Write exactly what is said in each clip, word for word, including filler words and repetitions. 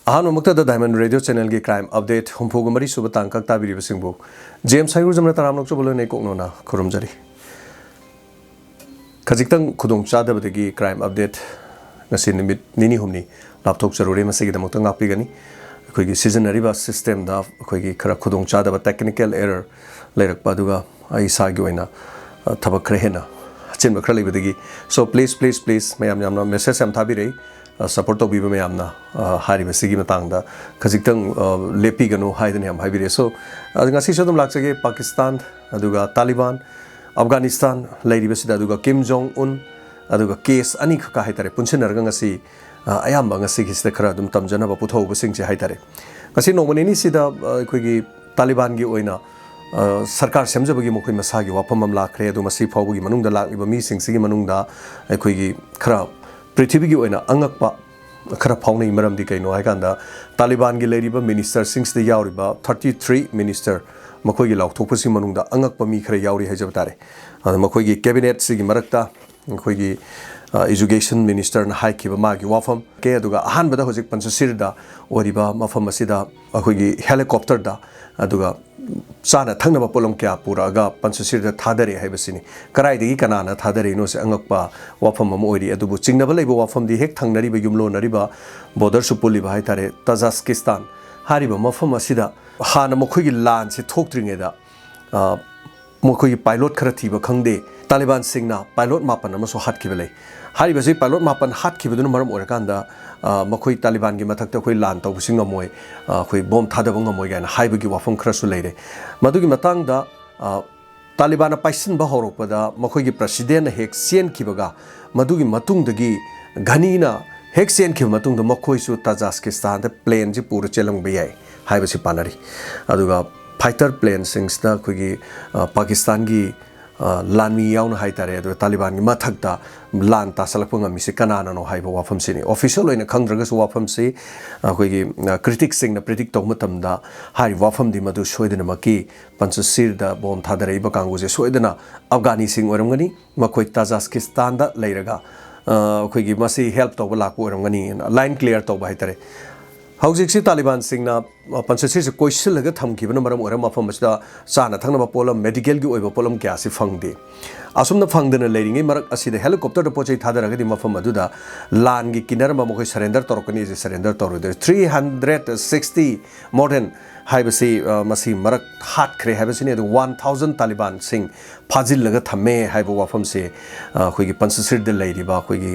ꯑꯍꯥꯟꯕꯃꯛꯇꯗ Diamond Radio Channelꯒꯤ Crime Update ꯍꯨꯝꯐꯨꯒ ꯃꯔꯤ ꯁꯨꯕ ꯇꯥꯡꯀꯛ ꯇꯥꯕꯤꯔꯤꯕꯁꯤꯡꯕꯨ James ꯍꯩꯔꯨꯖꯝꯅ ꯇꯔꯥꯝꯅ ꯑꯣꯛꯆꯕ ꯂꯣꯏꯅ ꯏꯀꯣꯛꯅꯣꯅ ꯈꯨꯔꯨꯝꯖꯔꯤ꯫ ꯈꯖꯤꯛꯇꯪ ꯈꯨꯗꯣꯡꯆꯥꯗꯕꯗꯒꯤ Crime Update ꯉꯁꯤ ꯅꯨꯃꯤꯠ ꯅꯤꯅꯤ ꯍꯨꯝꯅꯤ ꯂꯥꯞꯊꯣꯛꯆꯔꯨꯔꯦ꯫ ꯃꯁꯤꯒꯤꯗꯃꯛꯇ ꯉꯥꯛꯄꯤꯒꯅꯤ꯫ ꯑꯩꯈꯣꯏꯒꯤ ꯁꯤꯖꯤꯟꯅꯔꯤꯕ systemꯗ ꯑꯩꯈꯣꯏꯒꯤ ꯈꯔ ꯈꯨꯗꯣꯡꯆꯥꯗꯕ technical error ꯂꯩꯔꯛꯄ, ꯑꯗꯨꯒ ꯑꯩ ꯏꯁꯥꯒꯤ ꯑꯣꯏꯅ, ꯑ, ꯊꯕꯛ ꯈꯔ ꯍꯦꯟꯅ ꯑꯆꯤꯟꯕ ꯈꯔ ꯂꯩꯕꯗꯒꯤ꯫ So, please, please, please, ꯃꯌꯥꯝ ꯌꯥꯝꯅ message ꯌꯥꯝ ꯊꯥꯕꯤꯔꯛꯏ꯫ ꯑ, support ꯇꯧꯕꯤꯕ ꯃꯌꯥꯝꯅ, ꯑ, ꯍꯥꯏꯔꯤꯕꯁꯤꯒꯤ ꯃꯇꯥꯡꯗ ꯈꯖꯤꯛꯇꯪ, ꯑ, ꯂꯦꯞꯄꯤꯒꯅꯨ ꯍꯥꯏꯗꯅ ꯌꯥꯝ ꯍꯥꯏꯕꯤꯔꯛꯑꯦ꯫ So, ꯑ, ꯉꯁꯤꯁꯨ ꯑꯗꯨꯝ ꯂꯥꯛꯆꯒꯦ꯫ ꯄꯥꯀꯤꯁꯇꯥꯟ, ꯑꯗꯨꯒ ꯇꯥꯂꯤꯕꯥꯟ, ꯑꯐꯒꯥꯅꯤꯁꯇꯥꯟ ꯂꯩꯔꯤꯕꯁꯤꯗ, ꯑꯗꯨꯒ ꯀꯤꯝ ꯖꯣꯡ ꯎꯟ, ꯑꯗꯨꯒ case ꯑꯅꯤꯈꯛꯀ ꯍꯥꯏꯇꯥꯔꯦ, ꯄꯨꯟꯁꯤꯟꯅꯔꯒ ꯉꯁꯤ, ꯑ, ꯑꯌꯥꯝꯕ ꯉꯁꯤꯒꯤꯁꯤꯗ ꯈꯔ ꯑꯗꯨꯝ ꯇꯝꯖꯅꯕ ꯄꯨꯊꯣꯛꯍꯧꯕꯁꯤꯡꯁꯦ ꯍꯥꯏꯇꯥꯔꯦ꯫ ꯉꯁꯤ ꯅꯣꯡꯃ ꯅꯤꯅꯤꯁꯤꯗ, ꯑ, ꯑꯩꯈꯣꯏꯒꯤ ꯇꯥꯂꯤꯕꯥꯟꯒꯤ ꯑꯣꯏꯅ, ꯑ, ꯁꯔꯀꯥꯔ ꯁꯦꯝꯖꯕꯒꯤ ꯃꯈꯣꯏ ꯃꯁꯥꯒꯤ ꯋꯥꯐꯝ ꯑꯃ ꯂꯥꯛꯈ꯭ꯔꯦ꯫ ꯑꯗꯨ ꯃꯁꯤ ꯐꯥꯎꯕꯒꯤ ꯃꯅꯨꯡꯗ ꯂꯥꯛꯂꯤꯕ ꯃꯤꯁꯤꯡꯁꯤꯒꯤ ꯃꯅꯨꯡꯗ ꯑꯩꯈꯣꯏꯒꯤ ꯈꯔ ꯄ꯭ꯔꯤꯊꯤꯕꯤꯒꯤ ꯑꯣꯏꯅ ꯑꯉꯛꯄ ꯈꯔ ꯐꯥꯎꯅꯩ꯫ ꯃꯔꯝꯗꯤ ꯀꯩꯅꯣ ꯍꯥꯏꯀꯥꯟꯗ, ꯇꯥꯂꯤꯕꯥꯟꯒꯤ ꯂꯩꯔꯤꯕ ministerꯁꯤꯡꯁꯤꯗ ꯌꯥꯎꯔꯤꯕ thirty three minister, ꯃꯈꯣꯏꯒꯤ ꯂꯥꯎꯊꯣꯛꯄꯁꯤꯡ ꯃꯅꯨꯡꯗ ꯑꯉꯛꯄ ꯃꯤ ꯈꯔ ꯌꯥꯎꯔꯤ ꯍꯥꯏꯖꯕ ꯇꯥꯔꯦ꯫ ꯑꯗ ꯃꯈꯣꯏꯒꯤ cabinetꯁꯤꯒꯤ ꯃꯔꯛꯇ ꯑꯩꯈꯣꯏꯒꯤ, ꯑ, education ministerꯅ ꯍꯥꯏꯈꯤꯕ ꯃꯥꯒꯤ ꯋꯥꯐꯝ ꯀꯦ, ꯑꯗꯨꯒ ꯑꯍꯥꯟꯕꯗ ꯍꯧꯖꯤꯛ ꯄꯟꯆꯁꯤꯔꯗ ꯑꯣꯏꯔꯤꯕ ꯃꯐꯝ ꯑꯁꯤꯗ ꯑꯩꯈꯣꯏꯒꯤ helicopterꯗ, ꯑꯗꯨꯒ ꯆꯥꯅ ꯊꯛꯅꯕ ꯄꯣꯠꯂꯝ ꯀꯌꯥ ꯄꯨꯔꯛꯑꯒ ꯄꯟꯆꯁꯤꯔꯗ ꯊꯥꯗꯔꯛꯑꯦ ꯍꯥꯏꯕꯁꯤꯅꯤ꯫ ꯀꯗꯥꯏꯗꯒꯤ ꯀꯅꯥꯅ ꯊꯥꯗꯔꯛꯏꯅꯣꯁꯦ ꯑꯉꯛꯄ ꯋꯥꯐꯝ ꯑꯃ ꯑꯣꯏꯔꯤ꯫ ꯑꯗꯨꯕꯨ ꯆꯤꯡꯅꯕ ꯂꯩꯕ ꯋꯥꯐꯝꯗꯤ ꯍꯦꯛ ꯊꯪꯅꯔꯤꯕ, ꯌꯨꯝꯂꯣꯟꯅꯔꯤꯕ, borderꯁꯨ ꯄꯨꯜꯂꯤꯕ ꯍꯥꯏꯇꯥꯔꯦ, ꯇꯥꯖꯥꯁꯀꯤꯁꯇꯥꯟ ꯍꯥꯏꯔꯤꯕ ꯃꯐꯝ ꯑꯁꯤꯗ ꯍꯥꯟꯅ ꯃꯈꯣꯏꯒꯤ ꯂꯥꯟꯁꯦ ꯊꯣꯛꯇ꯭ꯔꯤꯉꯩꯗ, ꯑ, ꯃꯈꯣꯏꯒꯤ pilot ꯈꯔ ꯊꯤꯕ ꯈꯪꯗꯦ, ꯇꯥꯂꯤꯕꯥꯟꯁꯤꯡꯅ pilot ꯃꯥꯄꯟ ꯑꯃꯁꯨ ꯍꯥꯠꯈꯤꯕ ꯂꯩ꯫ ꯍꯥꯏꯔꯤꯕꯁꯤ pilot ꯃꯥꯄꯟ ꯍꯥꯠꯈꯤꯕꯗꯨꯅ ꯃꯔꯝ ꯑꯣꯏꯔꯀꯥꯟꯗ, ꯑ, ꯃꯈꯣꯏ ꯇꯥꯂꯤꯕꯥꯟꯒꯤ ꯃꯊꯛꯇ ꯑꯩꯈꯣꯏ ꯂꯥꯟ ꯇꯧꯕꯁꯤ ꯉꯝꯃꯣꯏ, ꯑ, ꯑꯩꯈꯣꯏ bomb ꯊꯥꯗꯕ ꯉꯝꯃꯣꯏ ꯀꯥꯏꯅ ꯍꯥꯏꯕꯒꯤ ꯋꯥꯐꯝ ꯈꯔꯁꯨ ꯂꯩꯔꯦ꯫ ꯃꯗꯨꯒꯤ ꯃꯇꯥꯡꯗ, ꯑ, ꯇꯥꯂꯤꯕꯥꯟꯅ ꯄꯥꯏꯁꯤꯟꯕ ꯍꯧꯔꯛꯄꯗ ꯃꯈꯣꯏꯒꯤ presidentꯅ ꯍꯦꯛ ꯆꯦꯟꯈꯤꯕꯒ, ꯃꯗꯨꯒꯤ ꯃꯇꯨꯡꯗꯒꯤ ꯘꯅꯤꯅ ꯍꯦꯛ ꯆꯦꯟꯈꯤꯕ ꯃꯇꯨꯡꯗ ꯃꯈꯣꯏꯁꯨ ꯇꯥꯖꯥꯁꯀꯤꯁꯇꯥꯟꯗ planeꯁꯤ ꯄꯨꯔ ꯆꯦꯜꯂꯝꯕ ꯌꯥꯏ ꯍꯥꯏꯕꯁꯤ ꯄꯥꯅꯔꯤ꯫ ꯑꯗꯨꯒ fighter planeꯁꯤꯡꯁꯤꯗ ꯑꯩꯈꯣꯏꯒꯤ, ꯑ, ꯄꯥꯀꯤꯁꯇꯥꯟꯒꯤ, ꯑ, ꯂꯥꯟꯃꯤ ꯌꯥꯎꯅ ꯍꯥꯏꯇꯥꯔꯦ, ꯑꯗꯨꯒ ꯇꯥꯂꯤꯕꯥꯟꯒꯤ ꯃꯊꯛꯇ ꯂꯥꯟ ꯇꯥꯁꯜꯂꯛꯄ ꯉꯝꯃꯤꯁꯤ ꯀꯅꯥꯅꯅꯣ ꯍꯥꯏꯕ ꯋꯥꯐꯝꯁꯤꯅꯤ꯫ Official ꯑꯣꯏꯅ ꯈꯪꯗ꯭ꯔꯒꯁꯨ ꯋꯥꯐꯝꯁꯤ ꯑꯩꯈꯣꯏꯒꯤ, ꯑ, criticꯁꯤꯡꯅ predict ꯇꯧꯕ ꯃꯇꯝꯗ ꯍꯥꯏꯔꯤꯕ ꯋꯥꯐꯝꯗꯤ ꯃꯗꯨ ꯁꯣꯏꯗꯅꯃꯛꯀꯤ ꯄꯟꯆꯁꯤꯔꯗ bomb ꯊꯥꯗꯔꯛꯏꯕ ꯀꯥꯡꯕꯨꯁꯦ ꯁꯣꯏꯗꯅ ꯑꯐꯒꯥꯅꯤꯁꯤꯡ ꯑꯣꯏꯔꯝꯒꯅꯤ꯫ ꯃꯈꯣꯏ ꯇꯥꯖꯥꯁꯀꯤꯁꯇꯥꯟꯗ ꯂꯩꯔꯒ, ꯑ, ꯑꯩꯈꯣꯏꯒꯤ ꯃꯁꯤ help ꯇꯧꯕ ꯂꯥꯛꯄ ꯑꯣꯏꯔꯝꯒꯅꯤ, line clear ꯇꯧꯕ ꯍꯥꯏꯇꯥꯔꯦ꯫ ꯍꯧꯖꯤꯛꯁꯤ ꯇꯥꯂꯤꯕꯥꯟꯁꯤꯡꯅ, ꯑ, ꯄꯟꯆꯁꯤꯔꯁꯤ ꯀꯣꯏꯁꯤꯜꯂꯒ ꯊꯝꯈꯤꯕꯅ ꯃꯔꯝ ꯑꯣꯏꯔꯒ ꯃꯐꯝ ꯑꯁꯤꯗ ꯆꯥꯅ ꯊꯛꯅꯕ ꯄꯣꯠꯂꯝ, ꯃꯦꯗꯤꯀꯦꯜꯒꯤ ꯑꯣꯏꯕ ꯄꯣꯠꯂꯝ ꯀꯌꯥꯁꯤ ꯐꯪꯗꯦ꯫ ꯑꯁꯨꯝꯅ ꯐꯪꯗꯅ ꯂꯩꯔꯤꯉꯩ ꯃꯔꯛ ꯑꯁꯤꯗ ꯍꯦꯂꯤꯀꯣꯞꯇꯔꯗ ꯄꯣꯠ ꯆꯩ ꯊꯥꯗꯔꯒꯗꯤ ꯃꯐꯝ ꯑꯗꯨꯗ ꯂꯥꯟꯒꯤ ꯀꯤꯟꯅꯔꯝꯕ ꯃꯈꯣꯏ ꯁꯔꯦꯟꯗꯔ ꯇꯧꯔꯛꯀꯅꯤ꯫ ꯑꯁꯤ surrender ꯇꯧꯔꯣꯏꯗꯣꯏ꯫ Three hundred sixty more than ꯍꯥꯏꯕꯁꯤ, ꯑ, ꯃꯁꯤ ꯃꯔꯛ ꯍꯥꯠꯈ꯭ꯔꯦ ꯍꯥꯏꯕꯁꯤꯅꯤ꯫ ꯑꯗꯨ one thousand ꯇꯥꯂꯤꯕꯥꯟꯁꯤꯡ ꯐꯥꯖꯤꯜꯂꯒ ꯊꯝꯃꯦ ꯍꯥꯏꯕ ꯋꯥꯐꯝꯁꯦ, ꯑ, ꯑꯩꯈꯣꯏꯒꯤ ꯄꯟꯆꯁꯤꯔꯗ ꯂꯩꯔꯤꯕ ꯑꯩꯈꯣꯏꯒꯤ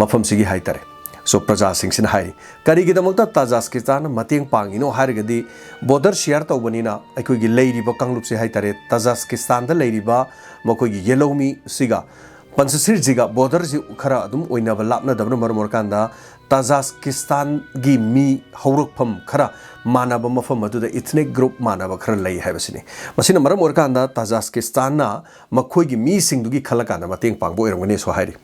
ꯃꯐꯝꯁꯤꯒꯤ ꯍꯥꯏꯇꯥꯔꯦ꯫ So, ꯄ꯭ꯔꯖꯥꯁꯤꯡꯁꯤꯅ ꯍꯥꯏꯔꯤ꯫ ꯀꯔꯤꯒꯤꯗꯃꯛꯇ ꯇꯥꯖꯥꯁ꯭ꯀꯤꯁꯇꯥꯟꯅ ꯃꯇꯦꯡ ꯄꯥꯡꯉꯤꯅꯣ ꯍꯥꯏꯔꯒꯗꯤ, ꯕꯣꯔꯗꯔ ꯁꯤꯌꯥꯔ ꯇꯧꯕꯅꯤꯅ ꯑꯩꯈꯣꯏꯒꯤ ꯂꯩꯔꯤꯕ ꯀꯥꯡꯂꯨꯞꯁꯦ ꯍꯥꯏꯇꯥꯔꯦ, ꯇꯥꯖꯥꯁ꯭ꯀꯤꯁꯇꯥꯟꯗ ꯂꯩꯔꯤꯕ ꯃꯈꯣꯏꯒꯤ ꯌꯦꯂꯧꯃꯤꯁꯤꯒ ꯄꯟꯆꯁꯤꯔꯁꯤꯒ ꯕꯣꯔꯗꯔꯁꯤ ꯈꯔ ꯑꯗꯨꯝ ꯑꯣꯏꯅꯕ, ꯂꯥꯞꯅꯗꯕꯅ ꯃꯔꯝ ꯑꯣꯏꯔꯀꯥꯟꯗ ꯇꯥꯖꯥꯁ꯭ꯀꯤꯁꯇꯥꯟꯒꯤ ꯃꯤ ꯍꯧꯔꯛꯐꯝ ꯈꯔ ꯃꯥꯟꯅꯕ, ꯃꯐꯝ ꯑꯗꯨꯗ ꯏꯊꯅꯤꯛ ꯒ꯭ꯔꯨꯞ ꯃꯥꯟꯅꯕ ꯈꯔ ꯂꯩ ꯍꯥꯏꯕꯁꯤꯅꯤ꯫ ꯃꯁꯤꯅ ꯃꯔꯝ ꯑꯣꯏꯔꯀꯥꯟꯗ ꯇꯥꯖꯥꯁ꯭ꯀꯤꯁꯇꯥꯟꯅ ꯃꯈꯣꯏꯒꯤ ꯃꯤꯁꯤꯡꯗꯨꯒꯤ ꯈꯜꯂꯀꯥꯟꯗ ꯃꯇꯦꯡ ꯄꯥꯡꯕ ꯑꯣꯏꯔꯝꯒꯅꯤꯁꯨ ꯍꯥꯏꯔꯤ꯫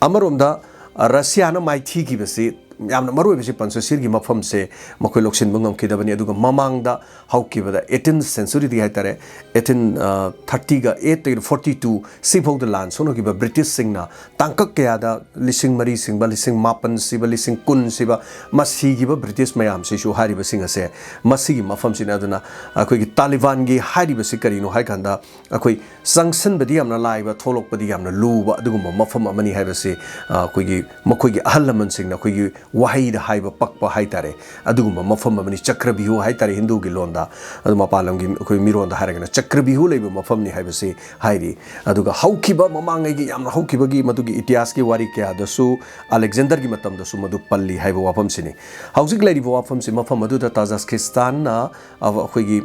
ꯑꯃꯔꯣꯝꯗ, ꯑ, ꯔꯁꯤꯌꯥꯅ ꯃꯥꯏꯊꯤꯈꯤꯕꯁꯤ ꯌꯥꯝꯅ ꯃꯔꯨ ꯑꯣꯏꯕꯁꯤ ꯄꯟꯆꯁꯤꯔꯒꯤ ꯃꯐꯝꯁꯦ ꯃꯈꯣꯏ ꯂꯧꯁꯤꯟꯕ ꯉꯝꯈꯤꯗꯕꯅꯤ꯫ ꯑꯗꯨꯒ ꯃꯃꯥꯡꯗ ꯍꯧꯈꯤꯕꯗ eighteen centuryꯗꯒꯤ ꯍꯥꯏꯇꯥꯔꯦ, eighteen, ꯑ, thirtyꯒ eightꯇꯒꯤ forty two ꯁꯤꯐꯥꯎꯗ ꯂꯥꯟ ꯁꯣꯛꯅꯈꯤꯕ ꯕ꯭ꯔꯤꯇꯤꯁꯁꯤꯡꯅ ꯇꯥꯡꯀꯛ ꯀꯌꯥꯗ ꯂꯤꯁꯤꯡ ꯃꯔꯤ ꯁꯤꯕ, ꯂꯤꯁꯤꯡ ꯃꯥꯄꯟ ꯁꯤꯕ, ꯂꯤꯁꯤꯡ ꯀꯨꯟ ꯁꯤꯕ, ꯃꯁꯤꯈꯤꯕ ꯕ꯭ꯔꯤꯇꯤꯁ ꯃꯌꯥꯝꯁꯤꯁꯨ ꯍꯥꯏꯔꯤꯕꯁꯤꯡ ꯑꯁꯦ ꯃꯁꯤꯒꯤ ꯃꯐꯝꯁꯤꯅ꯫ ꯑꯗꯨꯅ ꯑꯩꯈꯣꯏꯒꯤ ꯇꯥꯂꯤꯕꯥꯟꯒꯤ ꯍꯥꯏꯔꯤꯕꯁꯤ ꯀꯔꯤꯅꯣ ꯍꯥꯏ ꯀꯥꯟꯗ, ꯑꯩꯈꯣꯏ ꯆꯪꯁꯤꯟꯕꯗꯤ ꯌꯥꯝꯅ ꯂꯥꯏꯕ, ꯊꯣꯛꯂꯛꯄꯗꯤ ꯌꯥꯝꯅ ꯂꯨꯕ ꯑꯗꯨꯒꯨꯝꯕ ꯃꯐꯝ ꯑꯃꯅꯤ ꯍꯥꯏꯕꯁꯤ, ꯑ, ꯑꯩꯈꯣꯏꯒꯤ, ꯃꯈꯣꯏꯒꯤ ꯑꯍꯜ ꯂꯃꯟꯁꯤꯡꯅ ꯑꯩꯈꯣꯏꯒꯤ ꯋꯥꯍꯩꯗ ꯍꯥꯏꯕ ꯄꯛꯄ ꯍꯥꯏ ꯇꯥꯔꯦ, ꯑꯗꯨꯒꯨꯝꯕ ꯃꯐꯝ ꯑꯃꯅꯤ꯫ ꯆꯀ꯭ꯔꯕ꯭ꯌꯨꯍ ꯍꯥꯏ ꯇꯥꯔꯦ ꯍꯤꯟꯗꯨꯒꯤ ꯂꯣꯟꯗ, ꯑꯗꯨ ꯃꯄꯥꯟ ꯂꯝꯒꯤ ꯑꯩꯈꯣꯏ ꯃꯤꯔꯣꯟꯗ ꯍꯥꯏꯔꯒꯅ ꯆꯀ꯭ꯔꯕ꯭ꯌꯨꯍ ꯂꯩꯕ ꯃꯐꯝꯅꯤ ꯍꯥꯏꯕꯁꯤ ꯍꯥꯏꯔꯤ꯫ ꯑꯗꯨꯒ ꯍꯧꯈꯤꯕ ꯃꯃꯥꯡꯉꯩꯒꯤ, ꯌꯥꯝꯅ ꯍꯧꯈꯤꯕꯒꯤ ꯃꯗꯨꯒꯤ ꯏꯇꯤꯍꯥꯁꯀꯤ ꯋꯥꯔꯤ ꯀꯌꯥꯗꯁꯨ, ꯑꯂꯦꯛꯖꯦꯟꯗꯔꯒꯤ ꯃꯇꯝꯗꯁꯨ ꯃꯗꯨ ꯄꯜꯂꯤ ꯍꯥꯏꯕ ꯋꯥꯐꯝꯁꯤꯅꯤ꯫ ꯍꯧꯖꯤꯛ ꯂꯩꯔꯤꯕ ꯋꯥꯐꯝꯁꯤ, ꯃꯐꯝ ꯑꯗꯨꯗ ꯇꯥꯖꯥꯁ꯭ꯀꯤꯁꯇꯥꯟꯅ, ꯑ, ꯑꯩꯈꯣꯏꯒꯤ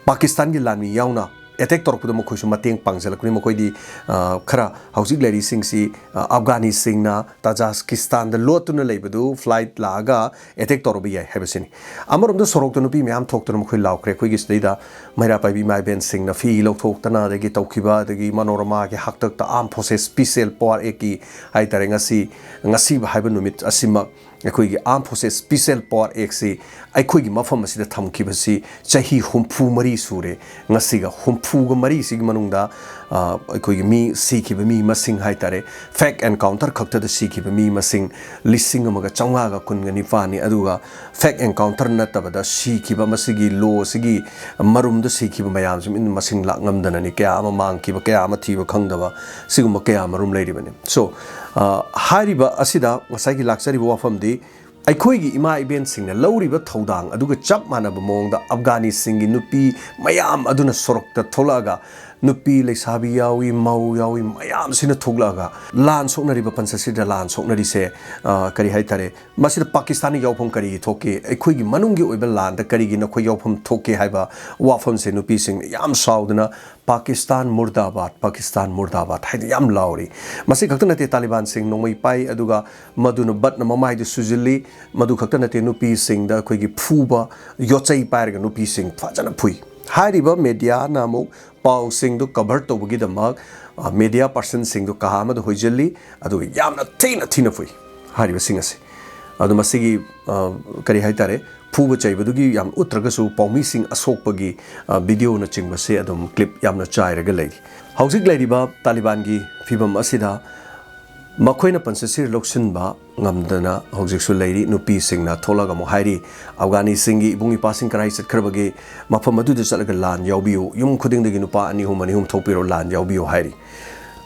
ꯄꯥꯀꯤꯁꯇꯥꯟꯒꯤ ꯂꯥꯟꯃꯤ ꯌꯥꯎꯅ ꯑꯦꯇꯦꯛ ꯇꯧꯔꯛꯄꯗ ꯃꯈꯣꯏꯁꯨ ꯃꯇꯦꯡ ꯄꯥꯡꯁꯤꯜꯂꯛꯄꯅꯤ꯫ ꯃꯈꯣꯏꯗꯤ, ꯑ, ꯈꯔ ꯍꯧꯖꯤꯛ ꯂꯩꯔꯤꯁꯤꯡꯁꯤ, ꯑ, ꯑꯐꯒꯥꯅꯤꯁꯤꯡꯅ ꯇꯥꯖꯥꯁ꯭ꯀꯤꯁꯇꯥꯟꯗ ꯂꯣꯠꯇꯨꯅ ꯂꯩꯕꯗꯨ ꯐ꯭ꯂꯥꯏꯠ ꯂꯥꯛꯑꯒ ꯑꯦꯇꯦꯛ ꯇꯧꯔꯨꯕ ꯌꯥꯏ ꯍꯥꯏꯕꯁꯤꯅꯤ꯫ ꯑꯃꯔꯣꯝꯗ ꯁꯣꯔꯣꯛꯇ ꯅꯨꯄꯤ ꯃꯌꯥꯝ ꯊꯣꯛꯇꯨꯅ ꯃꯈꯣꯏ ꯂꯥꯎꯈ꯭ꯔꯦ꯫ ꯑꯩꯈꯣꯏꯒꯤ ꯁꯤꯗꯩꯗ ꯃꯩꯔꯥ ꯄꯥꯏꯕꯤ ꯏꯃꯥ ꯏꯕꯦꯟꯁꯤꯡꯅ ꯐꯤ ꯂꯧꯊꯣꯛꯇꯅ, ꯑꯗꯒꯤ ꯇꯧꯈꯤꯕ, ꯑꯗꯒꯤ ꯃꯅꯣꯔꯃꯥꯒꯤ ꯍꯥꯛꯇꯛꯇ Armed Forces Special Power Actꯀꯤ ꯍꯥꯏꯇꯥꯔꯦ, ꯉꯁꯤ, ꯉꯁꯤ ꯍꯥꯏꯕ ꯅꯨꯃꯤꯠ ꯑꯁꯤꯃꯛ ꯑꯩꯈꯣꯏꯒꯤ Armed Forces Special Power Actꯁꯤ ꯑꯩꯈꯣꯏꯒꯤ ꯃꯐꯝ ꯑꯁꯤꯗ ꯊꯝꯈꯤꯕꯁꯤ ꯆꯍꯤ ꯍꯨꯝꯐꯨ ꯃꯔꯤ ꯁꯨꯔꯦ꯫ ꯉꯁꯤꯒ ꯍꯨꯝꯐꯨꯒ ꯃꯔꯤꯁꯤꯒꯤ ꯃꯅꯨꯡꯗ ꯑ, ꯑꯩꯈꯣꯏꯒꯤ ꯃꯤ ꯁꯤꯈꯤꯕ ꯃꯤ ꯃꯁꯤꯡ ꯍꯥꯏ ꯇꯥꯔꯦ, ꯐꯦꯛ ꯑꯦꯟꯀꯥꯎꯟꯇꯔ ꯈꯛꯇꯗ ꯁꯤꯈꯤꯕ ꯃꯤ ꯃꯁꯤꯡ ꯂꯤꯁꯤꯡ ꯑꯃꯒ ꯆꯥꯝꯃꯉꯥꯒ ꯀꯨꯟꯒ ꯅꯤꯄꯥꯟꯅꯤ꯫ ꯑꯗꯨꯒ ꯐꯦꯛ ꯑꯦꯟꯀꯥꯎꯟꯇꯔ ꯅꯠꯇꯕꯗ ꯁꯤꯈꯤꯕ, ꯃꯁꯤꯒꯤ ꯂꯣ ꯑꯁꯤꯒꯤ ꯃꯔꯨꯝꯗ ꯁꯤꯈꯤꯕ ꯃꯌꯥꯝꯁꯤ ꯃꯤ ꯃꯁꯤꯡ ꯂꯥꯛ ꯉꯝꯗꯅꯅꯤ, ꯀꯌꯥ ꯑꯃ ꯃꯥꯡꯈꯤꯕ, ꯀꯌꯥ ꯑꯃ ꯊꯤꯕ ꯈꯪꯗꯕ, ꯁꯤꯒꯨꯝꯕ ꯀꯌꯥ ꯃꯔꯨꯝ ꯂꯩꯔꯤꯕꯅꯤ꯫ So, ꯑ, ꯍꯥꯏꯔꯤꯕ ꯑꯁꯤꯗ ꯉꯁꯥꯏꯒꯤ ꯂꯥꯛꯆꯔꯤꯕ ꯋꯥꯐꯝꯗꯤ, ꯑꯩꯈꯣꯏꯒꯤ ꯏꯃꯥ ꯏꯕꯦꯟꯁꯤꯡꯅ ꯂꯧꯔꯤꯕ ꯊꯧꯗꯥꯡ ꯑꯗꯨꯒ ꯆꯞ ꯃꯥꯟꯅꯕ ꯃꯑꯣꯡꯗ ꯑꯐꯒꯥꯅꯤꯁꯤꯡꯒꯤ ꯅꯨꯄꯤ ꯃꯌꯥꯝ ꯑꯗꯨꯅ ꯁꯣꯔꯣꯛꯇ ꯊꯣꯛꯂꯛꯑꯒ, ꯅꯨꯄꯤ ꯂꯩꯁꯥꯕꯤ ꯌꯥꯎꯏ, ꯃꯧ ꯌꯥꯎꯏ, ꯃꯌꯥꯝꯁꯤꯅ ꯊꯣꯛꯂꯛꯑꯒ ꯂꯥꯟ ꯁꯣꯛꯅꯔꯤꯕ, ꯄꯟꯆꯁꯤꯗ ꯂꯥꯟ ꯁꯣꯛꯅꯔꯤꯁꯦ, ꯑ, ꯀꯔꯤ ꯍꯥꯏ ꯇꯥꯔꯦ, ꯃꯁꯤꯗ ꯄꯥꯀꯤꯁꯇꯥꯟꯒꯤ ꯌꯥꯎꯐꯝ ꯀꯔꯤꯒꯤ ꯊꯣꯛꯀꯦ? ꯑꯩꯈꯣꯏꯒꯤ ꯃꯅꯨꯡꯒꯤ ꯑꯣꯏꯕ ꯂꯥꯟꯗ ꯀꯔꯤꯒꯤ ꯅꯈꯣꯏ ꯌꯥꯎꯐꯝ ꯊꯣꯛꯀꯦ ꯍꯥꯏꯕ ꯋꯥꯐꯝꯁꯦ ꯅꯨꯄꯤꯁꯤꯡꯅ ꯌꯥꯝ ꯁꯥꯎꯗꯅ "ꯄꯥꯀꯤꯁꯇꯥꯟ ꯃꯨꯔꯗꯥꯕꯥꯗ, ꯄꯥꯀꯤꯁꯇꯥꯟ ꯃꯨꯔꯗꯥꯕꯥꯗ" ꯍꯥꯏꯅ ꯌꯥꯝ ꯂꯥꯎꯔꯤ꯫ ꯃꯁꯤ ꯈꯛꯇ ꯅꯠꯇꯦ, ꯇꯥꯂꯤꯕꯥꯟꯁꯤꯡ ꯅꯣꯡꯃꯩ ꯄꯥꯏ, ꯑꯗꯨꯒ ꯃꯗꯨꯅ ꯕꯠꯅ ꯃꯃꯥꯏꯗ ꯁꯨꯖꯤꯜꯂꯤ꯫ ꯃꯗꯨ ꯈꯛꯇ ꯅꯠꯇꯦ, ꯅꯨꯄꯤꯁꯤꯡꯗ ꯑꯩꯈꯣꯏꯒꯤ ꯐꯨꯕ, ꯌꯣꯠꯆꯩ ꯄꯥꯏꯔꯒ ꯅꯨꯄꯤꯁꯤꯡ ꯐꯖꯅ ꯐꯨꯏ꯫ ꯍꯥꯏꯔꯤꯕ ꯃꯦꯗꯤꯌꯥꯅ ꯑꯃꯨꯛ ꯄꯥꯎꯁꯤꯡꯗꯨ ꯀꯚꯔ ꯇꯧꯕꯒꯤꯗꯃꯛ, ꯑ, ꯃꯦꯗꯤꯌꯥ ꯄꯥꯔꯁꯟꯁꯤꯡꯗꯨ ꯀꯥ ꯑꯃꯗ ꯍꯣꯏꯖꯤꯜꯂꯤ, ꯑꯗꯨꯒ ꯌꯥꯝꯅ ꯊꯤꯅ ꯊꯤꯅ ꯐꯨꯏ ꯍꯥꯏꯔꯤꯕꯁꯤꯡ ꯑꯁꯤ꯫ ꯑꯗꯨ ꯃꯁꯤꯒꯤ, ꯑ, ꯀꯔꯤ ꯍꯥꯏ ꯇꯥꯔꯦ, ꯐꯨꯕ ꯆꯩꯕꯗꯨꯒꯤ ꯌꯥꯝ ꯎꯠꯇ꯭ꯔꯒꯁꯨ, ꯄꯥꯎꯃꯤꯁꯤꯡ ꯑꯁꯣꯛꯄꯒꯤ, ꯑ, ꯚꯤꯗꯤꯑꯣꯅꯆꯤꯡꯕꯁꯦ ꯑꯗꯨꯝ ꯀ꯭ꯂꯤꯞ ꯌꯥꯝꯅ ꯆꯥꯏꯔꯒ ꯂꯩꯔꯤ꯫ ꯍꯧꯖꯤꯛ ꯂꯩꯔꯤꯕ ꯇꯥꯂꯤꯕꯥꯟꯒꯤ ꯐꯤꯕꯝ ꯑꯁꯤꯗ ꯃꯈꯣꯏꯅ ꯄꯟꯆꯁꯤꯔ ꯂꯧꯁꯤꯟꯕ ꯉꯝꯗꯅ ꯍꯧꯖꯤꯛꯁꯨ ꯂꯩꯔꯤ꯫ ꯅꯨꯄꯤꯁꯤꯡꯅ ꯊꯣꯛꯂꯒ ꯑꯃꯨꯛ ꯍꯥꯏꯔꯤ, "ꯑꯐꯒꯥꯅꯤꯁꯤꯡꯒꯤ ꯏꯕꯨꯡ ꯏꯄꯥꯁꯤꯡ ꯀꯗꯥꯏ ꯆꯠꯈ꯭ꯔꯕꯒꯦ? ꯃꯐꯝ ꯑꯗꯨꯗ ꯆꯠꯂꯒ ꯂꯥꯟ ꯌꯥꯎꯕꯤꯌꯨ, ꯌꯨꯝ ꯈꯨꯗꯤꯡꯗꯒꯤ ꯅꯨꯄꯥ ꯑꯅꯤ ꯑꯍꯨꯝ, ꯑꯅꯤ ꯑꯍꯨꯝ ꯊꯣꯛꯄꯤꯔꯣ, ꯂꯥꯟ ꯌꯥꯎꯕꯤꯌꯨ" ꯍꯥꯏꯔꯤ꯫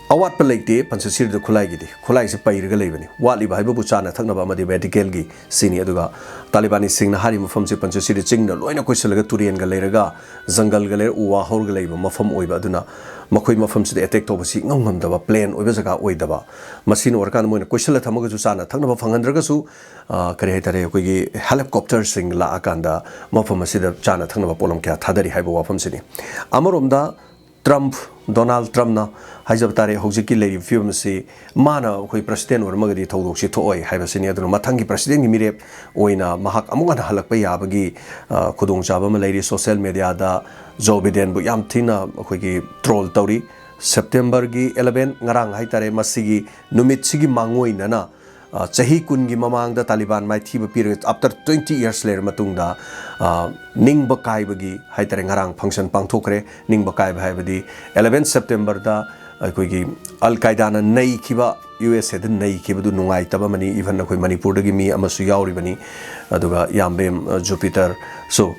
ꯑꯋꯥꯠꯄ ꯂꯩꯇꯦ ꯄꯟꯆꯁꯤꯔꯗ ꯈꯨꯠꯂꯥꯏꯒꯤꯗꯤ꯫ ꯈꯨꯠꯂꯥꯏꯁꯦ ꯄꯩꯔꯒ ꯂꯩꯕꯅꯤ꯫ ꯋꯥꯠꯂꯤꯕ ꯍꯥꯏꯕꯕꯨ ꯆꯥꯅ ꯊꯛꯅꯕ ꯑꯃꯗꯤ ꯃꯦꯗꯤꯀꯦꯜꯒꯤ ꯁꯤꯅꯤ꯫ ꯑꯗꯨꯒ ꯇꯥꯂꯤꯕꯥꯅꯤꯁꯤꯡꯅ ꯍꯥꯏꯔꯤꯕ ꯃꯐꯝꯁꯦ ꯄꯟꯆꯁꯤꯔ ꯆꯤꯡꯅ ꯂꯣꯏꯅ ꯀꯣꯏꯁꯤꯜꯂꯒ, ꯇꯨꯔꯦꯟꯒ ꯂꯩꯔꯒ, ꯖꯪꯒꯜꯒ ꯂꯩꯔ, ꯎ ꯋꯥ ꯍꯧꯔꯒ ꯂꯩꯕ ꯃꯐꯝ ꯑꯣꯏꯕ ꯑꯗꯨꯅ ꯃꯈꯣꯏ ꯃꯐꯝꯁꯤꯗ ꯑꯦꯇꯦꯛ ꯇꯧꯕꯁꯤ ꯏꯉꯝ ꯉꯝꯗꯕ, ꯄ꯭ꯂꯦꯟ ꯑꯣꯏꯕ ꯖꯒꯥ ꯑꯣꯏꯗꯕ꯫ ꯃꯁꯤꯅ ꯑꯣꯏꯔꯀꯥꯟꯗ ꯃꯣꯏꯅ ꯀꯣꯏꯁꯤꯜꯂ ꯊꯝꯃꯒꯁꯨ ꯆꯥꯅ ꯊꯛꯅꯕ ꯐꯪꯍꯟꯗ꯭ꯔꯒꯁꯨ, ꯑ, ꯀꯔꯤ ꯍꯥꯏꯇꯥꯔꯦ, ꯑꯩꯈꯣꯏꯒꯤ ꯍꯦꯂꯤꯀꯣꯞꯇꯔꯁꯤꯡ ꯂꯥꯛꯑꯀꯥꯟꯗ ꯃꯐꯝ ꯑꯁꯤꯗ ꯆꯥꯅ ꯊꯛꯅꯕ ꯄꯣꯠꯂꯝ ꯀꯌꯥ ꯊꯥꯗꯔꯤ ꯍꯥꯏꯕ ꯋꯥꯐꯝꯁꯤꯅꯤ꯫ ꯑꯃꯔꯣꯝꯗ ꯇ꯭ꯔꯝꯞ, ꯗꯣꯅꯥꯜꯗ ꯇ꯭ꯔꯝꯞꯅ ꯍꯥꯏꯖꯕ ꯇꯥꯔꯦ, ꯍꯧꯖꯤꯛꯀꯤ ꯂꯩꯔꯤꯕ ꯐꯤꯕꯝ ꯑꯁꯤ ꯃꯥꯅ ꯑꯩꯈꯣꯏ ꯄ꯭ꯔꯁꯤꯗꯦꯟ ꯑꯣꯏꯔꯝꯃꯒꯗꯤ ꯊꯧꯗꯣꯛꯁꯤ ꯊꯣꯛꯑꯣꯏ ꯍꯥꯏꯕꯁꯤꯅꯤ꯫ ꯑꯗꯨꯅ ꯃꯊꯪꯒꯤ ꯄ꯭ꯔꯁꯤꯗꯦꯟꯒꯤ ꯃꯤꯔꯦꯞ ꯑꯣꯏꯅ ꯃꯍꯥꯛ ꯑꯃꯨꯛ ꯍꯟꯅ ꯍꯜꯂꯛꯄ ꯌꯥꯕꯒꯤ, ꯑ, ꯈꯨꯗꯣꯡꯆꯥꯕ ꯑꯃ ꯂꯩꯔꯤ꯫ ꯁꯣꯁꯦꯜ ꯃꯦꯗꯤꯌꯥꯗ ꯖꯣ ꯕꯤꯗꯦꯟꯕꯨ ꯌꯥꯝ ꯊꯤꯅ ꯑꯩꯈꯣꯏꯒꯤ ꯇ꯭ꯔꯣꯜ ꯇꯧꯔꯤ꯫ ꯁꯦꯞꯇꯦꯝꯕꯔꯒꯤ eleven, ꯉꯔꯥꯡ ꯍꯥꯏꯇꯥꯔꯦ, ꯃꯁꯤꯒꯤ ꯅꯨꯃꯤꯠꯁꯤꯒꯤ ꯃꯥꯡꯑꯣꯏꯅꯅ, ꯑ, ꯆꯍꯤ ꯀꯨꯟꯒꯤ ꯃꯃꯥꯡꯗ ꯇꯥꯂꯤꯕꯥꯟ ꯃꯥꯏꯊꯤꯕ ꯄꯤꯔꯒ, after twenty years ꯂꯩꯔ ꯃꯇꯨꯡꯗ, ꯑ, ꯅꯤꯡꯕ ꯀꯥꯏꯕꯒꯤ ꯍꯥꯏꯇꯥꯔꯦ, ꯉꯔꯥꯡ function ꯄꯥꯡꯊꯣꯛꯈ꯭ꯔꯦ꯫ ꯅꯤꯡꯕ ꯀꯥꯏꯕ ꯍꯥꯏꯕꯗꯤ eleven Septemberꯗ ꯑꯩꯈꯣꯏꯒꯤ ꯑꯜ ꯀꯥꯏꯗꯥꯅ ꯅꯩꯈꯤꯕ, ꯌꯨ ꯑꯦꯁ ꯑꯦꯗ ꯅꯩꯈꯤꯕꯗꯨ ꯅꯨꯡꯉꯥꯏꯇꯕ ꯑꯃꯅꯤ꯫ Even ꯑꯩꯈꯣꯏ ꯃꯅꯤꯄꯨꯔꯗꯒꯤ ꯃꯤ ꯑꯃꯁꯨ ꯌꯥꯎꯔꯤꯕꯅꯤ, ꯑꯗꯨꯒ ꯌꯥꯝꯕꯦꯝ, ꯑ, ꯖꯨꯄꯤꯇꯔ꯫ So,